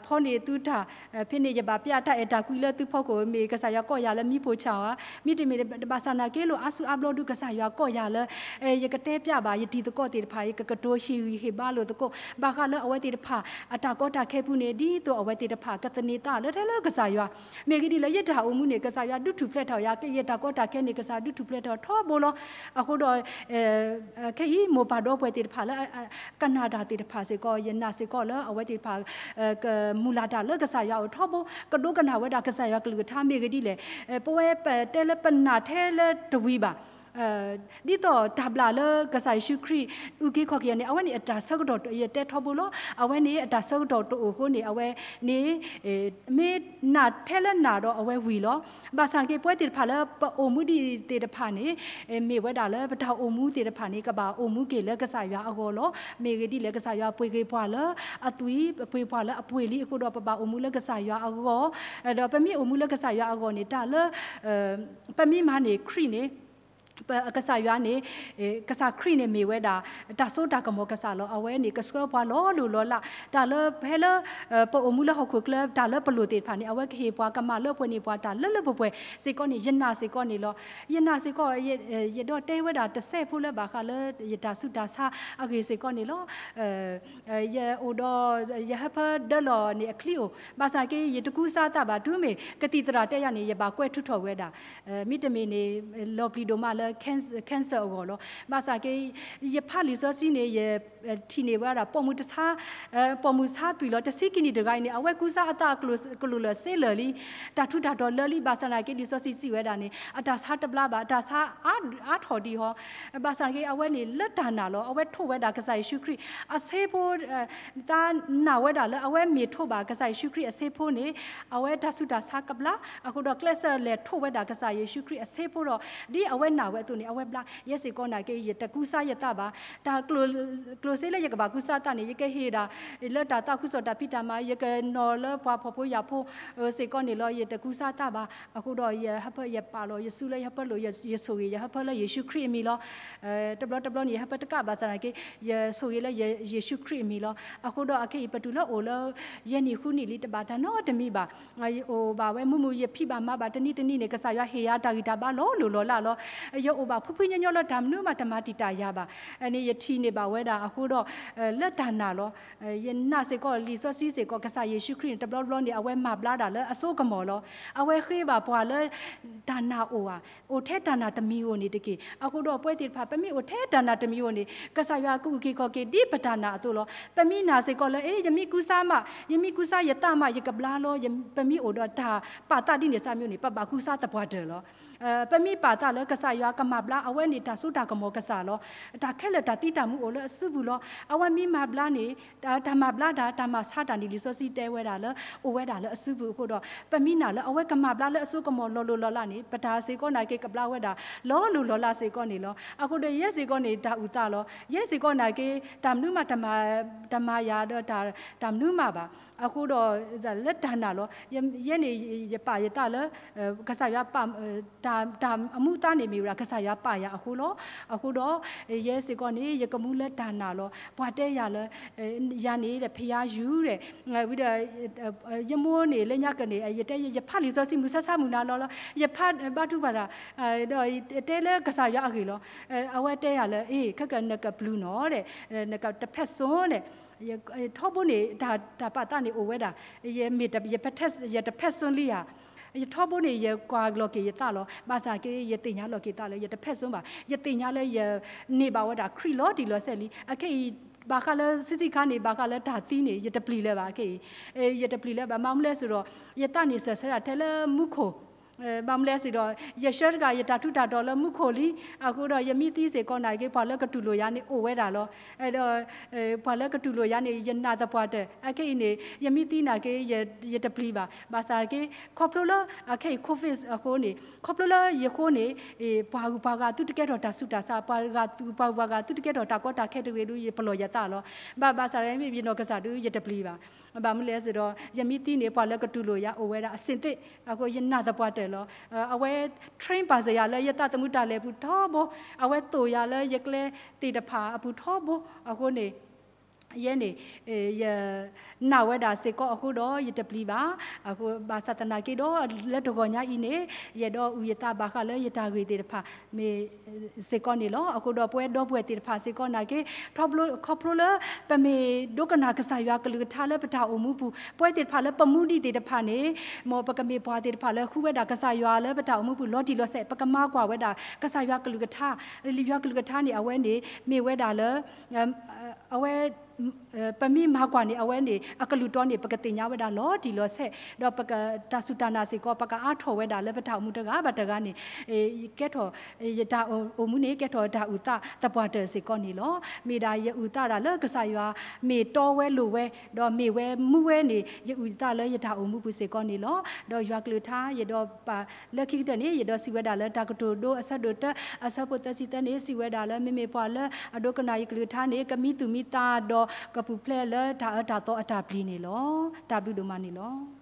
ဖီန့ၢ်သုတၢ်, ဖဲန့ၣ် ယဘၣ်ပျဲတၢ်အဲၣ်တၢ်ကွံလၢသုဖီခိၣ် မ့ၢ်ကစၢ်ယွၤကိးယၤလၢမံပိၢ်ဆၣ်ဧါ, မ့တမ့ၢ်ဘၣ်ဆၣ်သနာ်က့ လိၣ်အါစုအါဘျီဒုး ကစၢ်ယွၤကိးယၤလၢ ယကတဲပျဲဘၣ်ယတံၤသကိးသ့ၣ်တဖၣ်, ယကကတိၤဟ့ၣ်ဂံၢ်ဟ့ၣ်ဘါလိာ်သကိး ဘၣ်ဃးလၢအဝဲသ့ၣ်တဖၣ် အတၢ်ကီတၢ်ခဲပူၤန့ၣ် ဒ်သိးအဝဲသ့ၣ်တဖၣ် ကသန့ၤသးလၢထဲလၢကစၢ်ယွၤ, မ့ၢ်ဂ့ၤဒ်လဲၣ် ယတၢ်အိၣ်မူန့ၣ် ကစၢ်ယွၤဒုးထူၣ်ဖျဲးထီၣ်ယၤ, ကယဲၢ်တၢ်ကီတၢ်ခဲန့ၣ် ကစၢ်ဒုးထူၣ်ဖျဲးထီၣ်ထီဘိလီၤ. အဃိဒီး ခဲအံၤ မိၢ်ပၢ်ဒီပုၢ်ဝဲၢ်သ့ၣ်တဖၣ်လၢ ကနၣ်တၢ်သ့ၣ်တဖၣ်စ့ၢ်ကီး ယနာ်စ့ၢ်ကီးလၢအဝဲသ့ၣ်တဖၣ် ကမုၢ်လၢ်တၢ်လၢကစၢ်ယွၤအအိၣ်ထီဘိ, ကဒိကနၣ်ဝဲဒၣ်ကစၢ်ယွၤကလုၢ်ကထါ မ့ၢ်ဂ့ၤဒ်လဲၣ်, ပဝဲပတဲလၢပနာ်ထဲလၢတဝံၤဘၣ် ဒ်သိးတၢ်ဘျၣ်လၢကစၢ်ယ့ၣ်ၡူးခရံာ်အုၣ်က့ၤခီၣ်က့ၤယၤန့ၣ် အဝဲန့ၣ်အတၢ်ဆၢကတီၢ်ယတဲထီဘိလီၤ. အဝဲန့ၣ်အတၢ်ဆၢကတီၢ်တအိၣ်အဃိန့ၣ် အဝဲန့ၣ် မ့ၢ်နာ်ထဲလၢနာ်ဒီးအဝဲဝံၤလီၤ. ဘၣ်ဆၣ်က့ ပဝဲသ့ၣ်တဖၣ်လၢပအိၣ်မူဒ်အံၤသ့ၣ်တဖၣ်န့ၣ် မ့ၢ်ဝဲဒၣ်လၢပတၢ်အိၣ်မူသ့ၣ်တဖၣ်န့ၣ် ကဘၣ်အိၣ်မူက့ၤလၢကစၢ်ယွၤအဂီၢ်လီၤ. မ့ၢ်ဂ့ၤဒ်လဲၣ် ကစၢ်ယွၤပှ့ၤက့ၤပှၤလၢအသွံၣ်, ပှ့ၤပှၤလၢအပှ့ၤလံအဃိဒီး ပဘၣ်အိၣ်မူလၢကစၢ်ယွၤအဂီၢ်, ဒီးပမ့ၢ်အိၣ်မူလၢကစၢ်ယွၤအဂီၢ်န့ၣ် တၢ်လၢ ပမ့ၢ်မၤန့ၢ်ခရံာ်န့ၣ် ကစၢ်ယွၤန့ၣ် ကစၢ်ခရံာ်န့ၣ်မ့ၢ်ဝဲဒၣ် တၢ်စိတၢ်ကမီၤကစၢ်လီၤ. အဝဲန့ၣ်ကဆှၢပှၤလီၤလိၢ်လီၤလး, တၢ်လၢဖဲလၢ ပအိၣ်မူလၢဟီၣ်ခိၣ်ချၢ တၢ်လၢပလိၣ်သ့ၣ်တဖၣ်န့ၣ် အဝဲကဟ့ၣ်ပှၤ ကမၤလၢပှဲၤန့ၢ်ပှၤတၢ်လၢလၢပှဲၤပှဲၤစ့ၢ်ကီးန့ၣ် ယနာ်စ့ၢ်ကီးန့ၣ်လီၤ. ယနာ်စ့ၢ်ကီး ယဒီးတဲဝဲဒၣ်တစဲးဖိလၢဘၣ်ဃးလၢယတၢ်ဆူးတၢ်ဆါအဂ့ၢ်စ့ၢ်ကီးန့ၣ်လီၤ. ယအိၣ်ဒီး ယဟၢဖၢဒၢလီၢ်န့ၣ်အချံအိၣ်, ဘၣ်ဆၣ်က့ ယတကူစါသးဘၣ် တုၤမ့ၢ်ကသံၣ်သရၣ်တဲယၤန့ၣ် ယဘၣ်ကွဲးထုးထီၣ်ဝဲဒၣ်, မ့တမ့ၢ်န့ၣ် လီၤပျံၤဒိၣ်မးလၢ cancer အဂီၢ်လီၤ. ဘၣ်ဆၣ်က့ ယဖးလံာ်စီဆှံန့ၣ် ယထံၣ်န့ၢ်ဝဲဒၣ် ပိာ်မုၣ်တဆါ ပိာ်မုၣ်ဆါသွံၣ်လီၤ တဆံခံနံၣ်တဂၤအံၤန့ၣ် အဝဲကူစါအသးကလိာ်လၢာ်စ့လၢာ်လံ, တၢ်ထူးတၢ်တီၤလၢာ်လံ, ဘၣ်ဆၣ်သနာ်က့ လံာ်စီဆှံစံးဝဲဒၣ်န့ၣ် အတၢ်ဆါတဘျါဘၣ်, အတၢ်ဆါအါထီၣ်ဒံးဟီ, ဘၣ်ဆၣ်သနာ်က့ အဝဲန့ၣ်လၢတၢ်နာ်လီၤ. အဝဲထိးဝဲဒၣ်ကစၢ်ယ့ၣ်ၡူးခရံာ်အဆ့ဖိ သးနာ်ဝဲဒၣ်လၢအဝဲမ့ၢ်ထိးဘၣ်ကစၢ်ယ့ၣ်ၡူးခရံာ်အဆ့ဖိန့ၣ် အဝဲတၢ်ဆူးတၢ်ဆါကဘျါ, အဃိဒီးကျဲးစၢးလဲၤထိးဝဲဒၣ်ကစၢ်ယ့ၣ်ၡူးခရံာ်အဆ့ဖိဒီး ဒ်အဝဲနာ်ဝဲ အသိးန့ၣ် အဝဲဘျါ ယဲစ့ၢ်ကီးနာ်က့ ယတကူစါယသးဘၣ်. တၢ်ကျိၤစ့လၢယကဘၣ်ကူစါသးန့ၣ် ယကဟ့ၣ်ဒၣ် လၢတၢ်သးခုကစီၣ်တၢ်ဖံးတၢ်မၤ ယကနီၤလၢပှၤဖှီၣ်ဖိယာ်ဖိစ့ၢ်ကီးန့ၣ်လီၤ. ယတကူစါသးဘၣ်. အဃိဒီးယဟၢဖၢယပာ်လီၤယစုလၢယဟၢဖၢလိာ်ယဆိၣ်ဂ့ၤ ယဟၢဖၢလၢယ့ၣ်ၡူးခရံာ်အမံၤလီၤ. တဘျီတဘျီန့ၣ် ယဟၢဖၢတကးဘၣ်ဆၣ်နာ်က့ ယဆိၣ်ဂ့ၤလၢယ့ၣ်ၡူးခရံာ်အမံၤလီၤ. အဃိဒီးအခဲအံၤ ပတုၤလၢအိၣ်လၢ ယဲၢ်နံၣ်ဃုနံၣ်လံ တဘၣ်တၢ်နီတမံၤဘၣ်. ယအိၣ်ဘၣ်ဝဲမုာ်မုာ် ယဖံးဘၣ်မၤဘၣ်တနံၤတနံၤန့ၣ် ကစၢ်ယွၤဟ့ၣ်ယၤတၢ်ဂံၢ်တၢ်ဘါလီၤလိၤလီၤလးလီၤ. ယအိၣ်ဘၣ်ဖှံဖှံညီညီလၢတၢ်မနုၤမးတမၤတံာ်တာ်ယၤဘၣ်. န့ၣ်ယထံၣ်န့ၢ်ဘၣ်ဝဲဒၣ်အဃိဒီး လၢတၢ်နာ်လီၤ. ယနာ်စ့ၢ်ကီးလံာ်စီဆှံစ့ၢ်ကီး ကစၢ်ယ့ၣ်ၡူးခရံာ်န့ၣ် တဘျီတဘျီန့ၣ် အဝဲမၤဘျါတၢ်လၢအစိကမီၤလီၤ. အဝဲဃ့ဘၣ်ပှၤလၢ တၢ်နာ်အိၣ်ဧါ, အိၣ်ထဲတၢ်နာ်တမံၤဧိၤန့ၣ်တက့ၢ်. အဃိဒီးပဝဲသ့ၣ်တဖၣ် ပမ့ၢ်အိၣ်ထဲတၢ်နာ်တမံၤဧိၤန့ၣ် ကစၢ်ယွၤကအုၣ်က့ၤခီၣ်က့ၤဒ်ပတၢ်နာ်အသိးလီၤ. ပမ့ၢ်နာ်စ့ၢ်ကီးလၢ အ့ ယမ့ၢ်ကူစါမး, ယမ့ၢ်ကူစါယသးမး ယကဘျါလီၤ. ပမ့ၢ်အိၣ်ဒီးတၢ်ပာ်သးဒ်န့ၣ်စ့ၢ်မ့ၢ်န့ၣ် ပဘၣ်ကူစါသပှၢ်တၢၢ်လီၤ. ပမ့ၢ်ပာ်သးလၢကစၢ်ယွၤကမၤဘျါ အဝဲန့ၣ်တၢ်စိတၢ်ကမီၤကစၢ်လီၤ. တၢ်ခဲလၢာ်တၢ်သံတၢ်မူအိၣ်လၢအစုပူၤလီၤ. အဝဲမ့ၢ်မၤဘျါန့ၣ် တၢ်မၤဘျါတၢ် တၢ်မၤဆါတၢ်န့ၣ် လံာ်စီဆှံတဲဝဲဒၣ်လၢ အိၣ်ဝဲဒၣ်လၢအစုပူၤအဃိဒီး ပမ့ၢ်နာ်လၢအဝဲကမၤဘျါလၢအစိကမီၤလီၤလိၤလီၤလးန့ၣ် ပတၢ်စ့ၢ်ကီးနာ်က့ကဘျါဝဲဒၣ် လီၤလိၤလီၤလးစ့ၢ်ကီးန့ၣ်လီၤ. အဃိဒီးယဲစ့ၢ်ကီးန့ၣ် တၢ်အုၣ်သးလီၤ. ယဲစ့ၢ်ကီးနာ်က့ တၢ်မနုၤမး တမၤယၤဒီး တၢ်မနုၤမးဘၣ်. အဃိဒီး လၢတၢ်နာ်လီၤ. ယဲန့ၣ် ယပာ်ယသးလၢ ကစၢ်ယွၤပာ် တၢ်အမူအသါန့ၣ် မ့ၢ်ဝဲဒၣ်ကစၢ်ယွၤပာ်ယၤအဃိလီၤ. အဃိဒီး ယဲစ့ၢ်ကီးန့ၣ် ယကမူလၢတၢ်နာ်လီၤ. ပှၤတဲယၤလၢ ယၤန့ၣ်ဒီး ဖယါယူၤဒီး ဝံၤဒီး ယမိၢ်န့ၣ် လၢညါကန့ၣ် ယတဲ ယဖးလံာ်စီဆှံမုၢ်ဆါဆါမုၢ်နၤလီၤလီၤ ယဖးဘါထုကဖၣ်တၢ် ဒီးတဲလၢကစၢ်ယွၤအဂ့ၢ်လီၤ. အဝဲတဲယၤလၢ အ့ ခဲကနကပျုၢ်နီၤဒီး နကတဖဲးစိဒီး ထီဘိန့ၣ် တၢ်ပာ်သးန့ၣ်အိၣ်ဝဲဒၣ် ယမ့ၢ် ယတဖဲးစိလံဧါ. ယထီဘိန့ၣ် ယကွၢ်လီၤက့ၤယသးလီၤ. ဘၣ်ဆၣ်က့ ယသ့ၣ်ညါလီၤက့ၤသးလၢ ယတဖဲးစိဘၣ်. ယသ့ၣ်ညါလၢယန့ၢ်ဘၣ်ဝဲဒၣ်ခရံာ်လီၤတံၢ်လီၤဆဲးလံ. အခဲအံၤ ဘၣ်ဃးလၢဆံးဆံးခါန့ၣ် ဘၣ်ဃးလၢတၢ်သံန့ၣ် ယတပျံၤလၢၤဘၣ်. အခဲအံၤ ယတပျံၤလၢၤဘၣ်. ဘၣ်မနုၤလဲၣ်စ့ၢ်ဒီး ယသးန့ၣ်စၢၤဆၢတၢ်ထဲလၢမူခိၣ် ဘၣ်မနုၤလဲၣ်စ့ၢ်ဒီး ယဆှၢတဂၤ ယတၢ်ထူးတၢ်တီၤလၢမူခိၣ်လံ. အဃိဒီး ယမ့ၢ်သံစ့ၢ်ကီးနာ်က့ ပှၤလၢကတူၢ်လိာ်ယၤန့ၣ်အိၣ်ဝဲဒၣ်လီၤ. ဒီး ပှၤလၢကတူၢ်လိာ်ယၤန့ၣ် ယနာ်သပှၢ်တၢၢ်. အခဲအံၤန့ၣ် ယမ့ၢ်သံနာ်က့ ယတပျံၤဘၣ်. ဘၣ်ဆၣ်က့ ခီဖျိလၢအခဲအံၤ COVID အဃိန့ၣ် ခီဖျိလၢယဃိန့ၣ် ပှၤဂုၤပှၤဂၤသုတကဲထီၣ်တၢ်ဆူးတၢ်ဆါ, ပှၤဂုၤပှၤဂၤသုတကဲထီၣ်တၢ်ကီတၢ်ခဲတဂ့ၤဒီး ယပလီၢ်ယသးလီၤ. ဘၣ်ဘၣ်ဆၣ် ယနီၢ်ကစၢ်ဒုး ယတပျံၤဘၣ်. ဘၣ်မနုၤလဲၣ်စ့ၢ်ဒီး ယမ့ၢ်သံန့ၣ် ပှၤလၢကတူၢ်လိာ်ယၤအိၣ်ဝဲဒၣ်အဆ့ၣ်သ့ၣ်. အဃိယနာ်သပှၢ်တၢၢ်လီၤ. အဝဲ train ပာ်စၢၤယၤလၢယသးသမူတၢ်လဲၤပူၤထီဘိ, အဝဲသိၣ်ယၤလၢယကျဲသ့ၣ်တဖၣ်အပူၤထီဘိ. အဃိန့ၣ် ယဲန့ၣ် ယနာ်ဝဲဒၣ်စ့ၢ်ကီးအဃိဒီး ယတပျံၤဘၣ်. အဃိဘၣ်ဆၣ်သနာ်က့ဒီး လၢတဂီၤညါအံၤန့ၣ် ယအဲၣ်ဒိးအုၣ်ယသးဘၣ်ဃးလၢယတၢ်ဂ့ၢ်သ့ၣ်တဖၣ် မ့ၢ်စ့ၢ်ကီးန့ၣ်လီၤ. အဃိဒီးပဝဲဒီပုၢ်ဝဲၢ်သ့ၣ်တဖၣ်စ့ၢ်ကီးနာ်က့ ခီဖျိလၢ ပမ့ၢ်ဒိကနၣ်ကစၢ်ယွၤကလုၢ်ကထါလၢပတၢ်အိၣ်မူပူၤ, ပဝဲသ့ၣ်တဖၣ်လၢပမူဒံးသ့ၣ်တဖၣ်န့ၣ် မ်ပကမ့ၢ်ပှၤသ့ၣ်တဖၣ်လၢဃုဝဲဒၣ်ကစၢ်ယွၤလၢပတၢ်အိၣ်မူပူၤလီၤတံၢ်လီၤဆဲး, ပကမၤကွၢ်ဝဲဒၣ်ကစၢ်ယွၤကလုၢ်ကထါ, ယွၤကလုၢ်ကထါန့ၣ် အဝဲန့ၣ် မ့ၢ်ဝဲဒၣ်လၢ အဝဲ ပမ့ၢ်မၤကွၢ်န့ၣ် အဝဲန့ၣ် အကလုၢ်တီန့ၣ် ပကသ့ၣ်ညါဝဲဒၣ်လီၤတံၢ်လီၤဆဲး, ဒီးပကတၢ်စူၢ်တၢ်နာ်စ့ၢ်ကီး ပကအါထီၣ်ဝဲဒၣ်လၢပတၢ်အိၣ်မူတဂၤဘၣ်တဂၤန့ၣ် ကဲထီၣ် ယတၢ်အိၣ်မူန့ၣ် ကဲထီၣ်တၢ်အုၣ်သးသပှၢ်တၢၢ်စ့ၢ်ကီးန့ၣ်လီၤ. မ့ၢ်ဒၣ်ယအုၣ်သးဒၣ်လၢကစၢ်ယွၤ မ့ၢ်တီဝဲလိၤဝဲ ဒီးမ့ၢ်ဝဲမူဝဲန့ၣ် ယအုၣ်သးလၢယတၢ်အိၣ်မူပူၤစ့ၢ်ကီးန့ၣ်လီၤ. ဒီးယွၤကလုၢ်ကထါ ယအဲၣ်ဒိးပာ်လၢခံကတၢၢ်န့ၣ် ယအဲၣ်ဒိးစံးဝဲဒၣ်လၢတၢ်ကတိၤဒိအဆၢဒိၣ်တၢ အဆၢဖိသၢဆံသၢန့ၣ် စံးဝဲဒၣ်လၢ မ့မ့ၢ်ပှၤလၢအဒိကနၣ်ယကလုၢ်ကထါန့ၣ် ကမံသူၣ်မံသးဒီးကပူၤဖျဲးလၢတၢ်အၢတၢ်သီအတၢ်ပျံၤန့ၣ်လီၤ. တၢ်ဘျုးဒိၣ်မးန့ၣ်လီၤ.